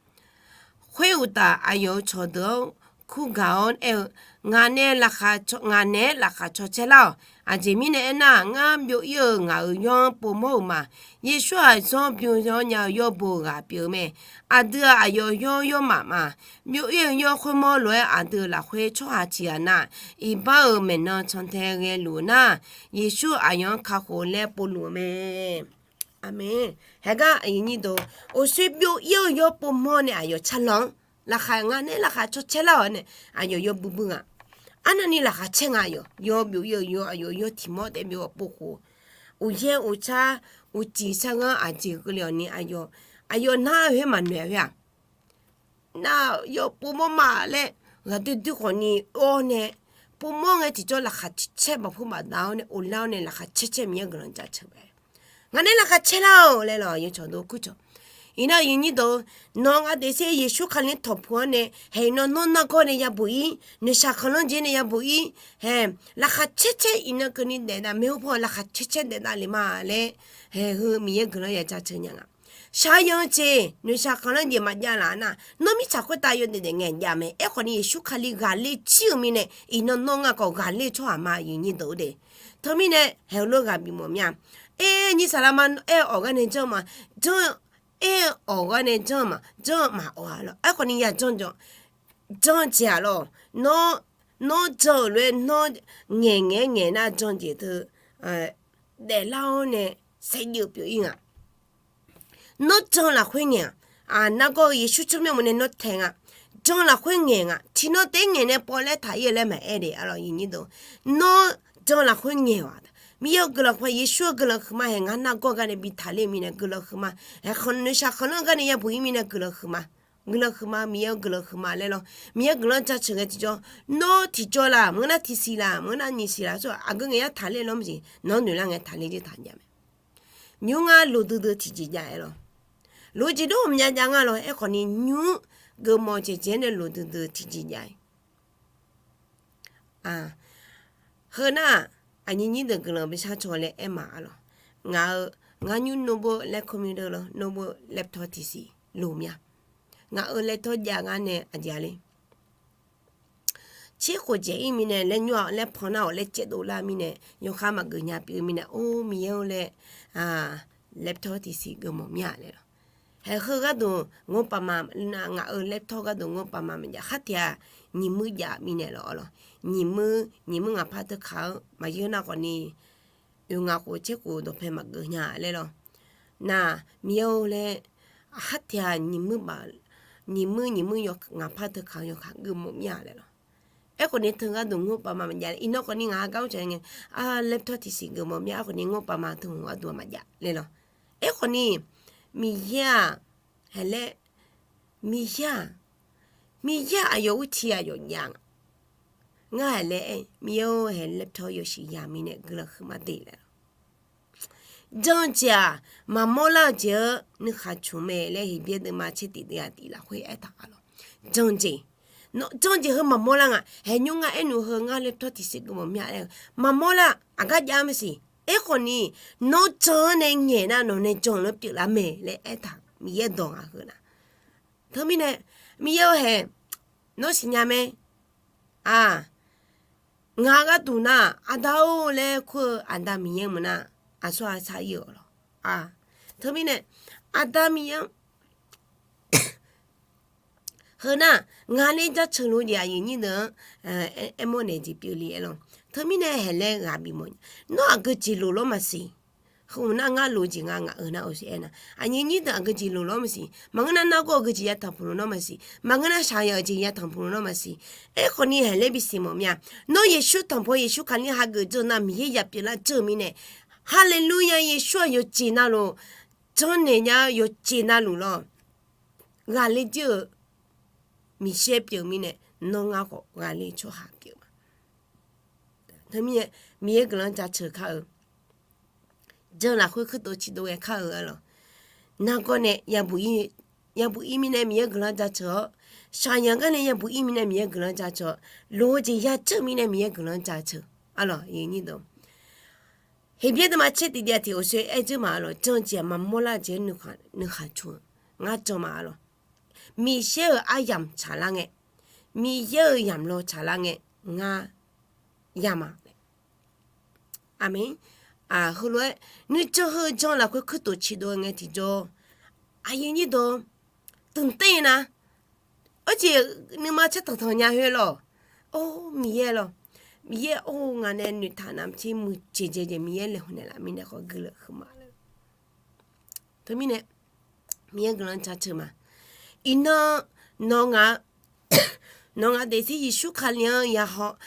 Khoeruqtaf aqyawf-euq cawqdeuq-anr kurgaq-awr aer-eu, ngaq nae laqkhaq, ngaq naeq-aer laqkhaq caw caerlar-awq. Aqjeq mirnae aernar, ngar byov-ir-eu ngaq-euq yawr-anr povmawr-euq ma. Yeqsur-aq zanr bym zanr nya-eu yawr bo-eu ghaq pyeuf-eu mae. Aqdui-aq aqyawf yawr yawrmaf ma. Byov-ir-eu yawr khoermawr lof-aer aqdui-euq lafkhoer tsawrhaq tiqghaq na, iqbax-euq maeqnan cantae ghaeluf-eu nar, Yeqsur aqyawf-anr kakhof laer povluf-eu mae. Aqmeq. Haeqgar aqyuif nyir deuq, oqsoer byov-ir-eu yawr povmawr nae aqyawf tsarlan-anr, laqkhaq nga nae laqkhaq caw caerlar-awq nae, aqyawf yawr buibui nga. Arnavni laqkhaq caer nga aqyawf, yawr byov-ir-eu yawr, aqyawf yawr tiq mawr taef byov-awq povkhof, uqyaer uqtsar, uqcif sarghanr aqjeq keuvle-awq ni aqyawf, aqyawf nar-eu khoer maqnoeq khoer-aq, nar yawr povmawr ma laer ghaqdoer doer khawfni or nae, povmawr ngae tiqjawr laqkhaq caer baqpur baqda-awr nae, ovlar-awr nae laqkhaq caer caer Miqyaer guiqlanq jaceuq mae. Ngaq nae laqkhaq caerlar-awq laer lawq, yawcawq deuq kurcawq. Iqnan aqyuif nyir deuq, nawq ngaq daefzir Yeqsur Kali-anr tanqpuq-awr nae, haeq iqnan nawr nargawr nae yabuq-ir, noeqshaq khanqlanr jeq nae yabuq-ir, haeq laqkhaq caer caer iqnan keuvni daef nar, maeqhu paw laqkhaq caer caer daef davle ma laer, haeq heu Miqyaer guiqlanq ya jaceuq nya nga. Shaqyanq jeq noeqshaq khanqlanr jeq maqjav laf nar, nawr mirtsaq khoertav yawdaef daef ngae jav mae. Aerkhawfni Yeqsur Kali ghaqler jir-euq mirnae, iqnan nawr ngar khawf ghaqler-eu tsawrhaq ma, aqyuif nyir deuq-or de. Teumirnae haeq lof ghaq bimawf mir-a. Aer nyir saqlaq ma, aer-awq gar nae janr ma, janr, aer-awq gar nae janr ma, janr maqawq-a lawq. Aerkhawfni ya janr jan, janr jeq-aq lawq. Nawr, nawr jan-euq lof-aer nawr ngaeq ngaeq-aer ngaeq nar jan jeq teu daeflar-awr nae saevdzeuf pyeuf-ir nga. Nawr jan lafkhoer ngaeq-aq, nargawr-eu Yeqsur tsawrmyanr mawf nae nawr taeq nga. Jan lafkhoer ngaeq nga. Tiqnan taef-aer ngaeq nae pov laer taq-ir-eu laer maqaer de. Nawr jan lafkhoer ngaeq-awq. Miqyaer-eu guiqlanq huiqma, Yeqsur-eu guiqlanq huiqma haeq ngar nargawr gar nae bi taqler-eu mirnae guiqlanq huiqma. Haeq khanq noeqshaq khanqlanr gar nae yabuq-ir mirnae guiqlanq huiqma. Guiqlanq huiqma, Miqyaer-eu guiqlanq huiqma laer lawr. Miqyaer guiqlanq jaceuq ngae tiqjawr, nawr tiqjawr laf, maqngeur nar tiqsiq laf, maqngeur nar nyiq siq laf, aqgeu ngaeq yar taqler lawr maqsiq, nawr noeqlar ngae taqler jir taq jav mae. Nymr ngar loqdui dui tiqjeq jav-aer lawr. Loq-eu jeq dawr maqjav jav ngar lawr. Aerkhawfni nymr geufmawf jeq jeq-aer nae loqdui dui tiqjeq jav-aer Heu nar-aq, aqnyir nyir deuq guiqlanq bishar caw laer aer ma arlawq. Ngaq-euq, ngar nymr notebook laer computer lawr, notebook laptop tiqsiq loq mya. Ngaq-euq laptop jav ngar nae aqjeq-a le. Tser khof dzaeq-ir mirnae laer nymr-aq laer pan nar-awq laer caevdov lar mirnae, yawkhar maqgeuf nya pyeuf-eu mirnae, or Miqyaer-or laer, laptop tiqsiq geufmawf mir-a laer lawq. Haeq heu gharduq ngawr pavma, ngaq-euq laptop gharduq ngawr pavma maqjav, khar tiq-aq nyiq muir jav mirnae lawq arlawq. Nyiq muir, nyiq muir ngaq par teu kaq-eu maqyeur nar khawfni, oeq ngaq khof tser khof dawqpae maqgeuf nya laer lawq. Nar, Miqyaer-or laer, khar tiq-aq nyiq muir baf, nyiq muir nyiq muir yawqha ngaq par teu kaq-eu yawkaq geufmawf mir-a laer lawq. Aerkhawfni teu gharduq ngawr pavma maqjav, iqnan khawfni ngaq-a gar mr caq ngae, laptop tiqsiq geufmawf mir-a, aerkhawfni ngawr pavma teu hmq gharduq-aq maqjav laer lawq. Aerkhawfni, Miqyaer-aq, haeq laer, Miqyaer-aq, Miqyaer-aq aqyawf ur tiq aqyawf jav nga. Ngar haeq laer aer, Miqyaer-or haeq laptop yawshuif ya mirnae guiqlanq huiqma de laer lawq. Janjeq-aq, maqmawr lar-eu jeq-eu nuikhaq cmq mae laer Heqbyaer deuvma tser tiq deuv-aq tiq lafkhoer aertaq-a lawq. Janjeq, janjeq heu maqmawr lar nga. Haeq nymr ngar aernaeq heu ngar laptop tiqsiq geufmawf mir-a laer-eu maqmawr lar, aqgar jav maqsiq. Aerkhawfni, nawr jan-anr nae ngaeq nar nawq nae jan-eu laer pyeuflar mae laer aertaq Miqyaer dawq ngaq heu nar. Teumirnae, Miqyaer-or haeq, nawr siqnya mae. Aq, ngaq gharduq nar, Aqda-or laer kur-eu Aqda Miqyaer meuq nar, aqsur aqsar ir-euq lawq. Teumirnae, Aqda Miqyaer-anr heu nar, ngaq nae jaceuq lof jeq aqyuif nyir deuq-anr aermawr naeq jeq pyeuf le aer lawq. Teumirnae haeq laer ghaq bif mawf nya. Nawr aqgeu jeq lof lawr maqsiq. Heu nar ngar lof-eu jeq nga ngaq-euq nar-euq siq aernar, aqnyir nyir deuq aqgeu jeq lof lawr maqsiq. Maqngeur nar nargawr-eu geujeq yatanq puq luf nawr maqsiq. Maqngeur nar shaqyanq-eu jeq yatanq puq luf nawr maqsiq. Aerkhawfni haeq laer bisiq mawf mya. Nawr Yeqsur tanqpawr Yeqsur Kali hageuf dzeur nar Miqyaer yaf pyeuflar dzeur-eu mirnae, Haleluya, Yeqsur-aq yawqjeq navluf janrnaeq nya-eu yawqjeq navluf lawr ghaqler jir-eu miqsaer pyeuf mirnae, nawr ngar khawf ghaqler tsawrhaq pyeuf ma. Teumirnae, Miqyaer guiqlanq jaceuq kar-eu jan lafkhoer kuirtof ciqdov ghae kar-eu arlawq. Nargawr nae yabuq ir mirnae Miqyaer guiqlanq jaceuq-awr, shaqyanq gar nae yabuq ir mirnae Miqyaer guiqlanq jaceuq-awr, lof-eu jeq yadzeur mirnae Miqyaer guiqlanq jaceuq arlawq. Heqbyaer deuvma tser tiq jav tiq oqsoer aer dzeur ma arlawq. Janjeq-aq maqmawr lar-eu jeq-anr nuikhaq cmq-eu ngar jan ma arlawq. Miqsaer-euq aryamq tsaqlar ngae, Miqyaer-euq yamq law tsaqlar ngae, ngar yamq-a. Aqmeq. Heulof-aer nuijan heu jan lafkhoer kuirtof ciqdov ngae tiqjawr, aqyuif nyir deuq-or, ตื่นเต้น na, arjeq nuima caer tanqtanq nya khoer lawr, or Miqyaer lawr, Miqyaer or ngaq nae noeqtaq navmaqtser muiqjeq jeq jeq Miqyaer laeqhmq naeqlaf mirnae khawf guiqlanq huiqma laer. Teumirnae Miqyaer guiqlanq jaceuq ma. Iqnan nawq ngaq nawq ngaq daefzir Yeqsur Kali-anr yahaw,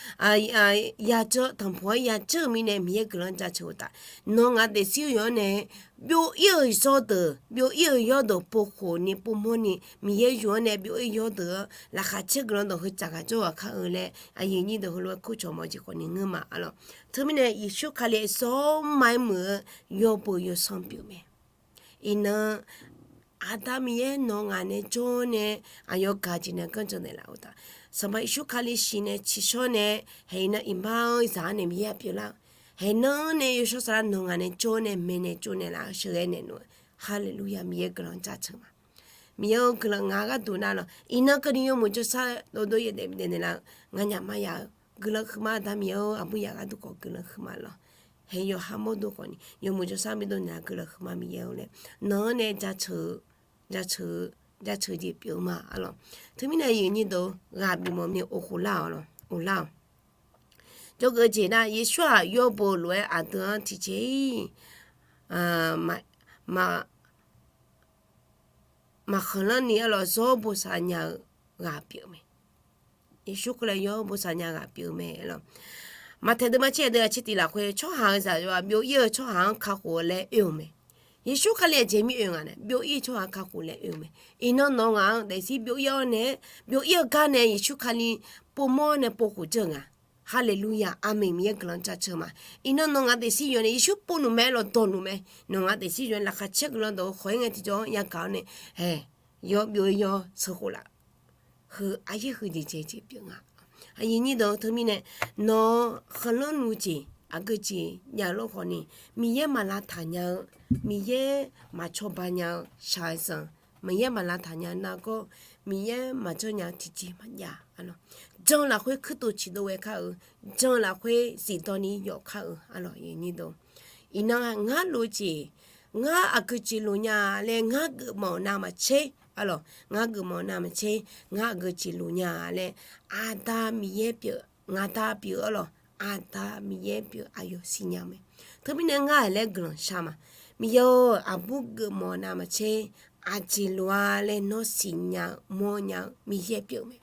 yadzeur tanqpuq-aer yadzeur-eu mirnae Miqyaer guiqlanq jaceuq uqtaf, nawq ngaq daefzir-eu yawr nae byov-ir-euq zawr deuq, byov-ir-euq yawrdeuq povkhof ni povmawr ni Miqyaer yawr nae byov-ir yawrdeuq-anr laqkhaq caer guiqlanq dawq heu tsaq ghaq jawr ghaq kar-eu laer aqyuif nyir deuq heulof-aer kurcawq mawf jeq khawf ni ngeur ma arlawq. Teumirnae Yeqsur Kali-aq zawr ma-aer muiq-eu yawbo yawsanr pyeuf mae. Iqnan Aqda Miqyaer nawq ngaq nae jawr nae aqyawf gaq jeq nae ganr jan naeqlaf-eu uqtaf, Sanqpaq Yeqsur Kali siqnaeq ciqshawr nae haeq iqnan iqbax-anr zaq-anr nae Miqyaer-aq pyeuflar-eu, haeq nan nae yawshawr saflar nawq ngaq nae jawr nae maeqnaeq tsovnaeq laf-eu sheuqghae naeq nmr-eu. Haleluya, Miqyaer guiqlanq jaceuq ma. Miqyaer-eu guiqlanq ngaq gharduq navluf iqnan keuvni yawmuiq jawrshar dovdov yaef daef bidzae naeqlaf-eu nganyaf marya-eu guiqlanq huiqma. Aqda Miqyaer-or, aqbur yaf gharduq khawf guiqlanq huiqma lawr. Haeq yawqha mawrdo khawf ni yawmuiq jawrshar bidov naeq-a guiqlanq huiqma Miqyaer-or laer nawq-anr nae jaceuq, jaceuq, jaceuq jeq pyeuf-eu ma arlawq. Teumirnae aqyuif nyir deuq ghaq bif mawf ni of khof lar-awq lawq, of lar-awq. Jawrgeuf jeq nar Yeqsur-aq yawbo lof-aer aqdui-anr tiqjeq-ir maqkhanqlanr ni arlawq zawr bosav nya-eu ghaq pyeuf mae. Yeqsur Kali yawr bosav nya ghaq pyeuf mae arlawq. Maqtaeq deuvma tser aqdui aqtser tiq lafkhoer tsawrhaq-euq zaqyo-aq byov-ir-eu tsawrhaq-anr kakhof-eu laer oe-euq mae. Yeqsur Kali aqjeq mir oe nga nae byov-ir-eu tsawrhaq kakhof laer oe-eu mae. Iqnan nawq ngaq-anr daefzir byov-ir-awr nae-aer byov-ir-eu gar nae Yeqsur Kali povmawr nae povkhof dzeur-eu nga. Haleluya, aqmeq, Miqyaer guiqlanq jaceuq ma. Iqnan nawq ngaq daefzir yawf nae Yeqsur povluf mae, lawqdawq luf mae. Nawq ngaq daefzir yawf nae laqkhaq caer guiqlanq dawq-eu khawf-ir ngae tiqjawr-anr yagaq-awr nae, haeq, yawr byov-ir yawr sheuqkhof laf. Heu aryaer huiqdui jeq jeq pyeuf nga. Aqyuif nyir deuq, teumirnae nawq-eu khanqlanr luf jeq aqgeu jeq jav-eu lof khawfni, Miqyaer maq lavtaq nya-eu, Miqyaer maq cawba nya-eu shaq-eu zanq, Miqyaer maq lavtaq nya-eu nargawr, Miqyaer maqjanr nya-eu tiqjeq maqjav. Jan-eu lafkhoer kuirtof ciqdov ghae kar-euq, jan-eu lafkhoer zifdan ni yawf kar-euq, aqyuif nyir deuq. Iqnan ngar luf-eu jeq, ngar aqgeu jeq luf nya laer ngar geufmawf navmaqtser, aqlawq, ngar geufmawf navmaqtser, ngar aqgeu jeq luf nya laer, Aqda Miqyaer pyeuf, ngaqda pyeuf, aqlawq, Aqda Miqyaer pyeuf aqyawf siqnya mae. Teumirnae ngar-aq laer guiqlanq shar ma. Miqyaer-or, aqbur geufmawf navmaqtser, aqjeq luf-a laer nawr siqnya-eu mawrnya-eu Miqyaer pyeuf mae.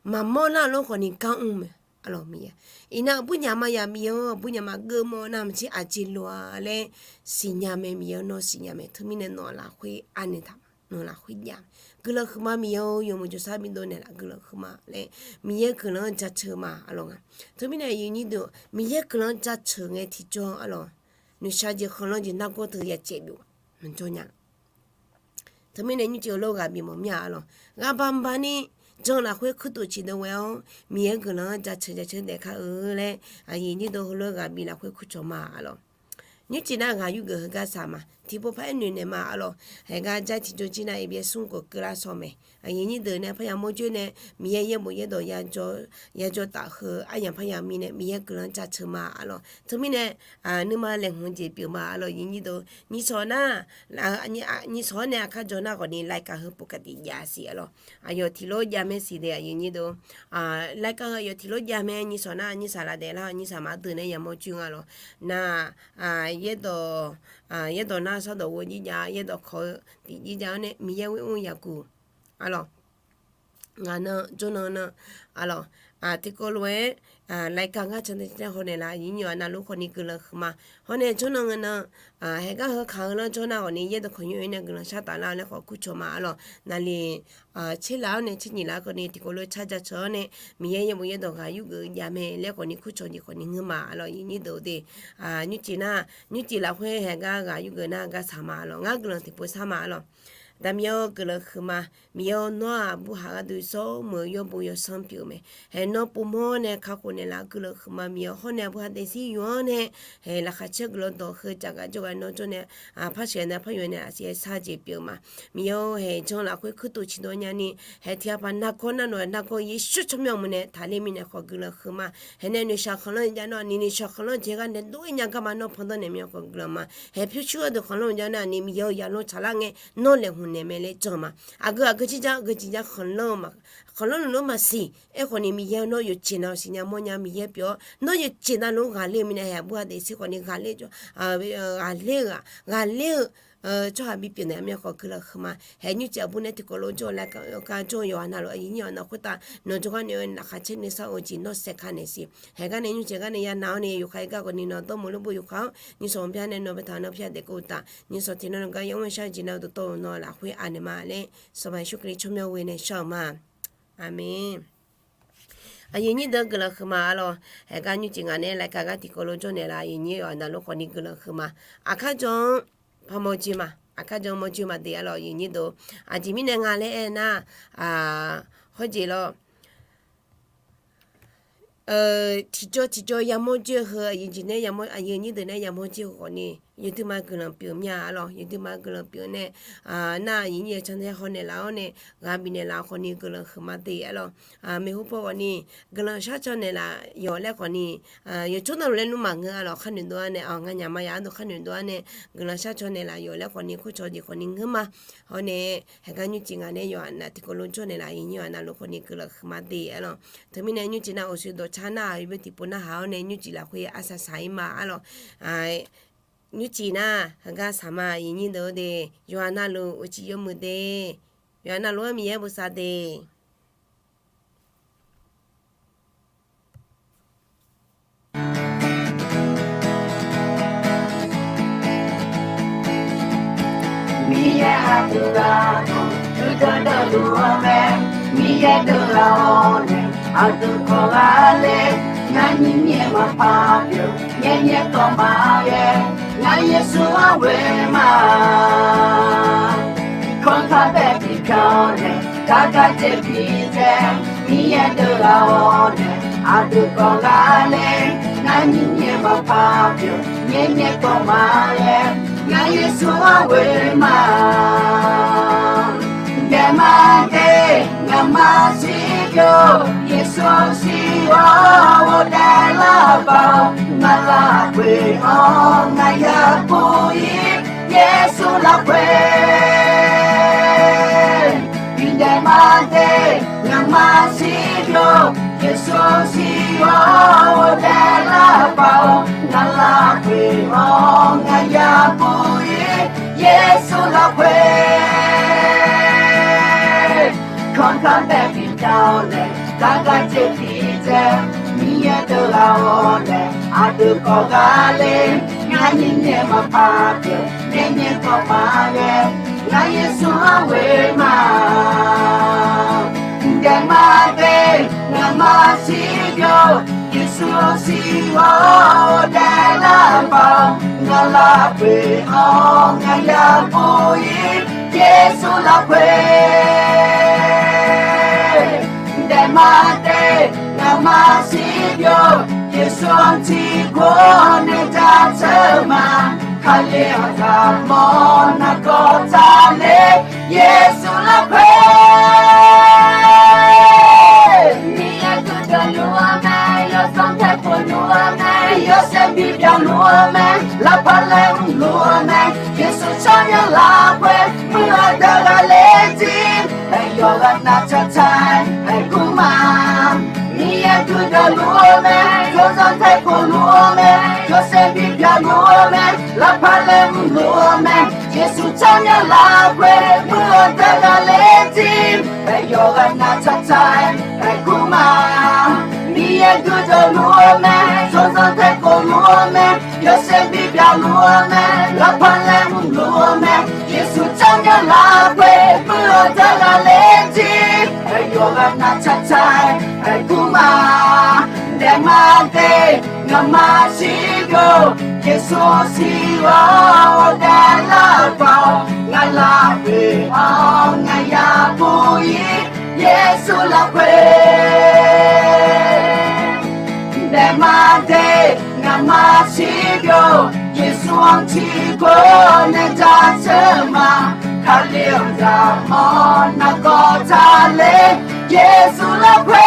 Maqmawr lar-eu lof khawfni gar mr mae. Aqlawq, Miqyaer, iqnan aqbur nyaf ma yaq, Miqyaer-or, aqbur nyaf ma, geufmawf navmaqtser aqjeq luf-a laer siqnya mae. Miqyaer-or, nawr siqnya mae. Teumirnae nawq-eu lafkhoer anaeq taq ma, nawq-eu lafkhoer jav. Guiqlanq huiqma Miqyaer-or, yawmuiq jawrshar bi dov naeqlaf guiqlanq huiqma laer Miqyaer guiqlanq-anr jaceuq ma, aqlawq nga. Teumirnae aqyuif nyir deuq, Miqyaer guiqlanq-anr jaceuq ngae tiqjawr, aqlawq, noeqshaq jeq khanqlanr jeq nargawr teu yajcaev byov maqjawr nya. Teumirnae nymrcif heulof ghaq bif mawf mir-a, aqlawq, ghaq baq baq ni jan-eu lafkhoer kuirtof ciqdov ghae-awr, Miqyaer guiqlanq-anr jaceuq jaceuq daef kar-eu laer, aqyuif nyir deuq, heulof ghaq bif lafkhoer kurcawq ma, aqlawq. Nymrcif nar ghaq yurgeuf heugar saq ma, tiqpov paraer noeqnaeq ma, aqlawq. Haeqgar jar tiqjawr jir nar, Eqbiaer smr khof keuvlar shaw mae. Aqyuif nyir deuq nae parya mawrjoer nae, Miqyaer yaerbof yaerdawq yajawr taf heu aryamq parya mirnae Miqyaer guiqlanq-anr jaceuq ma, aqlawq. Teumirnae nuima laeqhmq jeq pyeuf ma, aqlawq, aqyuif nyir deuq. Nyiqshawq nar, nyiqshawq-anr nae aqkar jawr nar khawfni, รายการ heu ปกติ jav siq, aqlawq. Aqyawf tiqlof jav mae siq de, aqyuif nyir deuq. รายการ heu aqyawf tiqlof jav mae. Nyiqshawq nar nyiqshaq lavdaef lar, nyiqshaq maqdeuq nae yamawr joer nga, aqlawq. Nar, yaerdawq, yaerdawq nar shardawq ghof jir jav, yaerdawq kawq-eu tiq jir jav-anr nae Miqyaer ghoer mr yaqguq, aqlawq. Ngaq nan jawrnan nan, aqlawq, tiqkawv lof-aer รายการ ngar can tae can tae hawnaeq laf, aqyuif nyir deuq, aqnav luf khawfni guiqlanq huiqma. Hawnaeq jawrnan nan, haeqgar heu kaq-eu lanr jawr nar khawfni, yaerdawq kawq nyoer-aer nae guiqlanq shar taf lar laer khawf kurcawq ma, aqlawq. Naqliq tserlaf-awr nae tser nyiq laf khawfni tiqkawv lof-aer car jaceuq-awr nae, Miqyaer yaerbof yaerdawq ghaq yurgeuf jav mae laer khawfni kurcawq jeq khawfni ngeur ma, aqlawq, aqyuif nyir deuq de. Nymrcif nar, nymrcif lafkhoer haeqgar ghaq yurgeuf nar gar saq ma, aqlawq. Ngar guiqlanq tiqpov shar ma, aqlawq. Daqmiq-awr guiqlanq huiqma. Miqyaer-awr, nawr-aq aqbuq haq gharduq sawr meuq-eu yawrbo yawsanr pyeuf-eu mae. Haeq nawr povmawr nae kakhof naeqlaf guiqlanq huiqma. Miqyaer-awr, hawr nae aqbuq haq daefzir yuf-anr nae, haeq laqkhaq caer guiqlanq dawq heu caqgaq jawrgaq nawr jawr nae, par sheuq nae par yawq nae aqsiq-aer shar jeq pyeuf-eu ma. Miqyaer-awr, haeq jan lafkhoer kuirtof ciqdawv nyani, haeq tiqghaq paq nargawr narlof-aer nargawr Yeqsur tsawrmyanr mq nae taqler mirnae khawf guiqlanq huiqma. Haeq nae noeqshaq khanqlanr jav nawr ni noeqshaq khanqlanr jeq gharduq dov-ir nya garma nawr pandanr naeq mir-a khawf guiqlanq ma. Haeq pyurshuir gharduq khanqlanr jav nar ni Miqyaer-awr yaqlanr tsaqlar ngae nawr laeqhmq naeq mae laer jan ma. Aqgeu aqgeu jir jar aqgeu jeq jar khanqlanr-eu ma. Khanqlanr luf lor maqsiq. Aerkhawf ni Miqyaer-awr, nawr yawqjeq nav-awq siqnya mawrnya Miqyaer pyeuf-awr, nawr yawqjeq navluf-anr ghaqler-eu mirnae haeq aqbuq haq daefzir khawf ni ghaqler-eu, ghaqler-eu, tsawrhaq bipyeuf naeq-a mir-a khawf guiqlanq huiqma. Haeq nymrcif aqbur nae tiqkawv lof jawr-eu laer gar jawr-eu yawqha navluf aqyuif nyir-awq navluf khoertav nawq jawrgar nae-eu laqkhaq caer nuisar-eu jeq nawr saeqkaq naeq siq. Haeqgar nae nymrcif gar nae yanav-awr nae yawqha-ir gar khawf ni nawq dawrmuiq lorbof yawqha-anr nyiqshawq bya nae nawq baetaq nawr pyav daef keuv uqtaf, nyiqshawq tiq nan nawq gar yawmr shar-eu jeq nav-eu dawqtawv-eu nawq lafkhoer anaeq ma laer Sanqpaq Yeqsur Kali tsawrmyanr ghoe nae shar-euq ma. Aqmeq. Aqyuif nyir deuq guiqlanq huiqma, aqlawq. Haeqgar nymrcif ngaq nae รายการ gar tiqkawv lof jawr naeqlaf, aqyuif nyir-awq, aqnav luf khawf ni guiqlanq huiqma. Aqkar jan-anr paq mawrjoe ma, aqkar jan-anr mawrjoe ma de, aqlawq, aqyuif nyir deuq. Aqjeq mirnae nga laer aernar, hawjeq lawr, tiqjawr tiqjawr yamawr joer heu, aqyuif jeq nae yamawr, aqyuif nyir deuq nae yamawr joer khawf ni, yawduima guiqlanq pyeuf mir-a, aqlawq, yawduima guiqlanq pyeuf nae, nar aqyuif nyir-awq, can nae haw naeqlaf-awr nae, ghaq bifnaeq laf khawf ni guiqlanq huiqma de, aqlawq. Maeqhu paw khawf ni guiqlanq shar caw naeqlaf yawq laer khawf ni, yawqjawr navluf laer nmr maqngeur, aqlawq, khar noeqdov-ar nae, nganyaf maqyaf ardov khar noeqdov-ar nae, guiqlanq shar caw naeqlaf yawq laer khawf ni kurcawq jeq khawf ni ngeur ma. Hawr nae, haeqgar nymrcif ngaq nae yawqha navluf tiqkawv lof jawr naeqlaf, aqyuif nyir-awq, aqnav luf khawf ni guiqlanq huiqma de, aqlawq. Teumirnae nymrcif nar awqshoe dawqcar nar-aq, yawbeu tiqpov narhaq-awr nae nymrcif lafkhoer arsaq saq-ir ma, aqlawq. Nymrcif nar heugar saq ma, aqyuif nyir deuq-eu de, yawqha navluf uqcif yawmuiq de, yawqha navluf-anr Miqyaer bosav de. Miqyaer aqdui-aq, dawqtsuif dawqdawr luf-anr mae. Miqyaer deuq ghaq-awr nae, aqdui kawq ghaq ler. Ngar nyir nyae maqpar pyeuf, nyae nyae tawv maqghae. Ngar Yeqsur-anr ghoe ma. Kanr kar bae tiqbyan-awr nae, gar gar dzae bi dzae. Miqyaer deuv ghaq-awr nae aqdui kawv ghaq ler, ngar nyiq nyaer maqpar pyeuf, nyaer nyaer kawv ma laer, ngar Yeqsur-anr ghoe ma. Daef ma de, ngaqma siqbyov, Yeqsur siq-awr ghofdaef lar paq-awr, ngaq lafkhoer-anr ngaq ya pov-ir, Yeqsur lafkhoer. Miqdaef ma de, ngaqma siqbyov, Yeqsur siq-awr ghofdaef lar paq-awr, ngaq lafkhoer-anr ngaq ya pov-ir, Yeqsur lafkhoer. Kanr kar bae bibyan-awr nae, gar gar dzae tiqdzae, Miqyaer deuv ghaq-awr nae aqdui kawv ghaq ler, ngar nyiq nyaer maqpar pyeuf, nyaer nyaer kawv ma laer, ngar Yeqsur-anr ghoe ma. Daef ma de, ngaqma siqbyov, Yeqsur siq-awr ghofdaef lar paq-awr, ngaq lafkhoer-anr ngaq ya pov-ir, Yeqsur lafkhoer. Daef ma de, ngaqma siqbyov, Yeqsur-anr tiqkawv nae jaceuq ma. Kali-anr zaqmawr nargawr taqler, Yeqsur lafkhoer. Miqyaer guiqdeuq luf-eu mae, yawsanr taeq khof luf-eu mae, yawshaef bibyan luf-eu mae, lavpaq laer mrluf-eu mae, Yeqsur tsawrmyanr lafkhoer muiq-eu deuq ghaqler jir, aqyawf ghaqnav taqtaq-aer aergur ma. Miqyaer guiqdeuq luf-eu mae, yawsanr taeq khof luf-eu mae, yawshaef bibyan luf-eu mae, lavpaq laer mrluf-eu mae, Yeqsur tsawrmyanr lafkhoer muiq-eu deuq ghaqler jir, aqyawf ghaqnav taqtaq-aer aergur ma. Miqyaer guiqdeuq luf-eu mae, yawsanr taeq khof luf-eu mae, yawshaef bibyan luf-eu mae, lavpaq laer mrluf-eu mae, Yeqsur tsawrmyanr lafkhoer muiq-eu deuq ghaqler jir, aqyawf ghaqnav taqtaq-aer aergur ma. Daef ma de, ngaqma siqbyov, Yeqsur siq-awr ghofdaef lar paq-awr, ngaq lafkhoer-anr ngaq ya pov-ir, Yeqsur lafkhoer. Daef ma de, ngaqma siqbyov, Yeqsur-anr tiqkawv nae jaceuq ma. Kali-anr zaqmawr nargawr taqler, Yeqsur lafkhoer.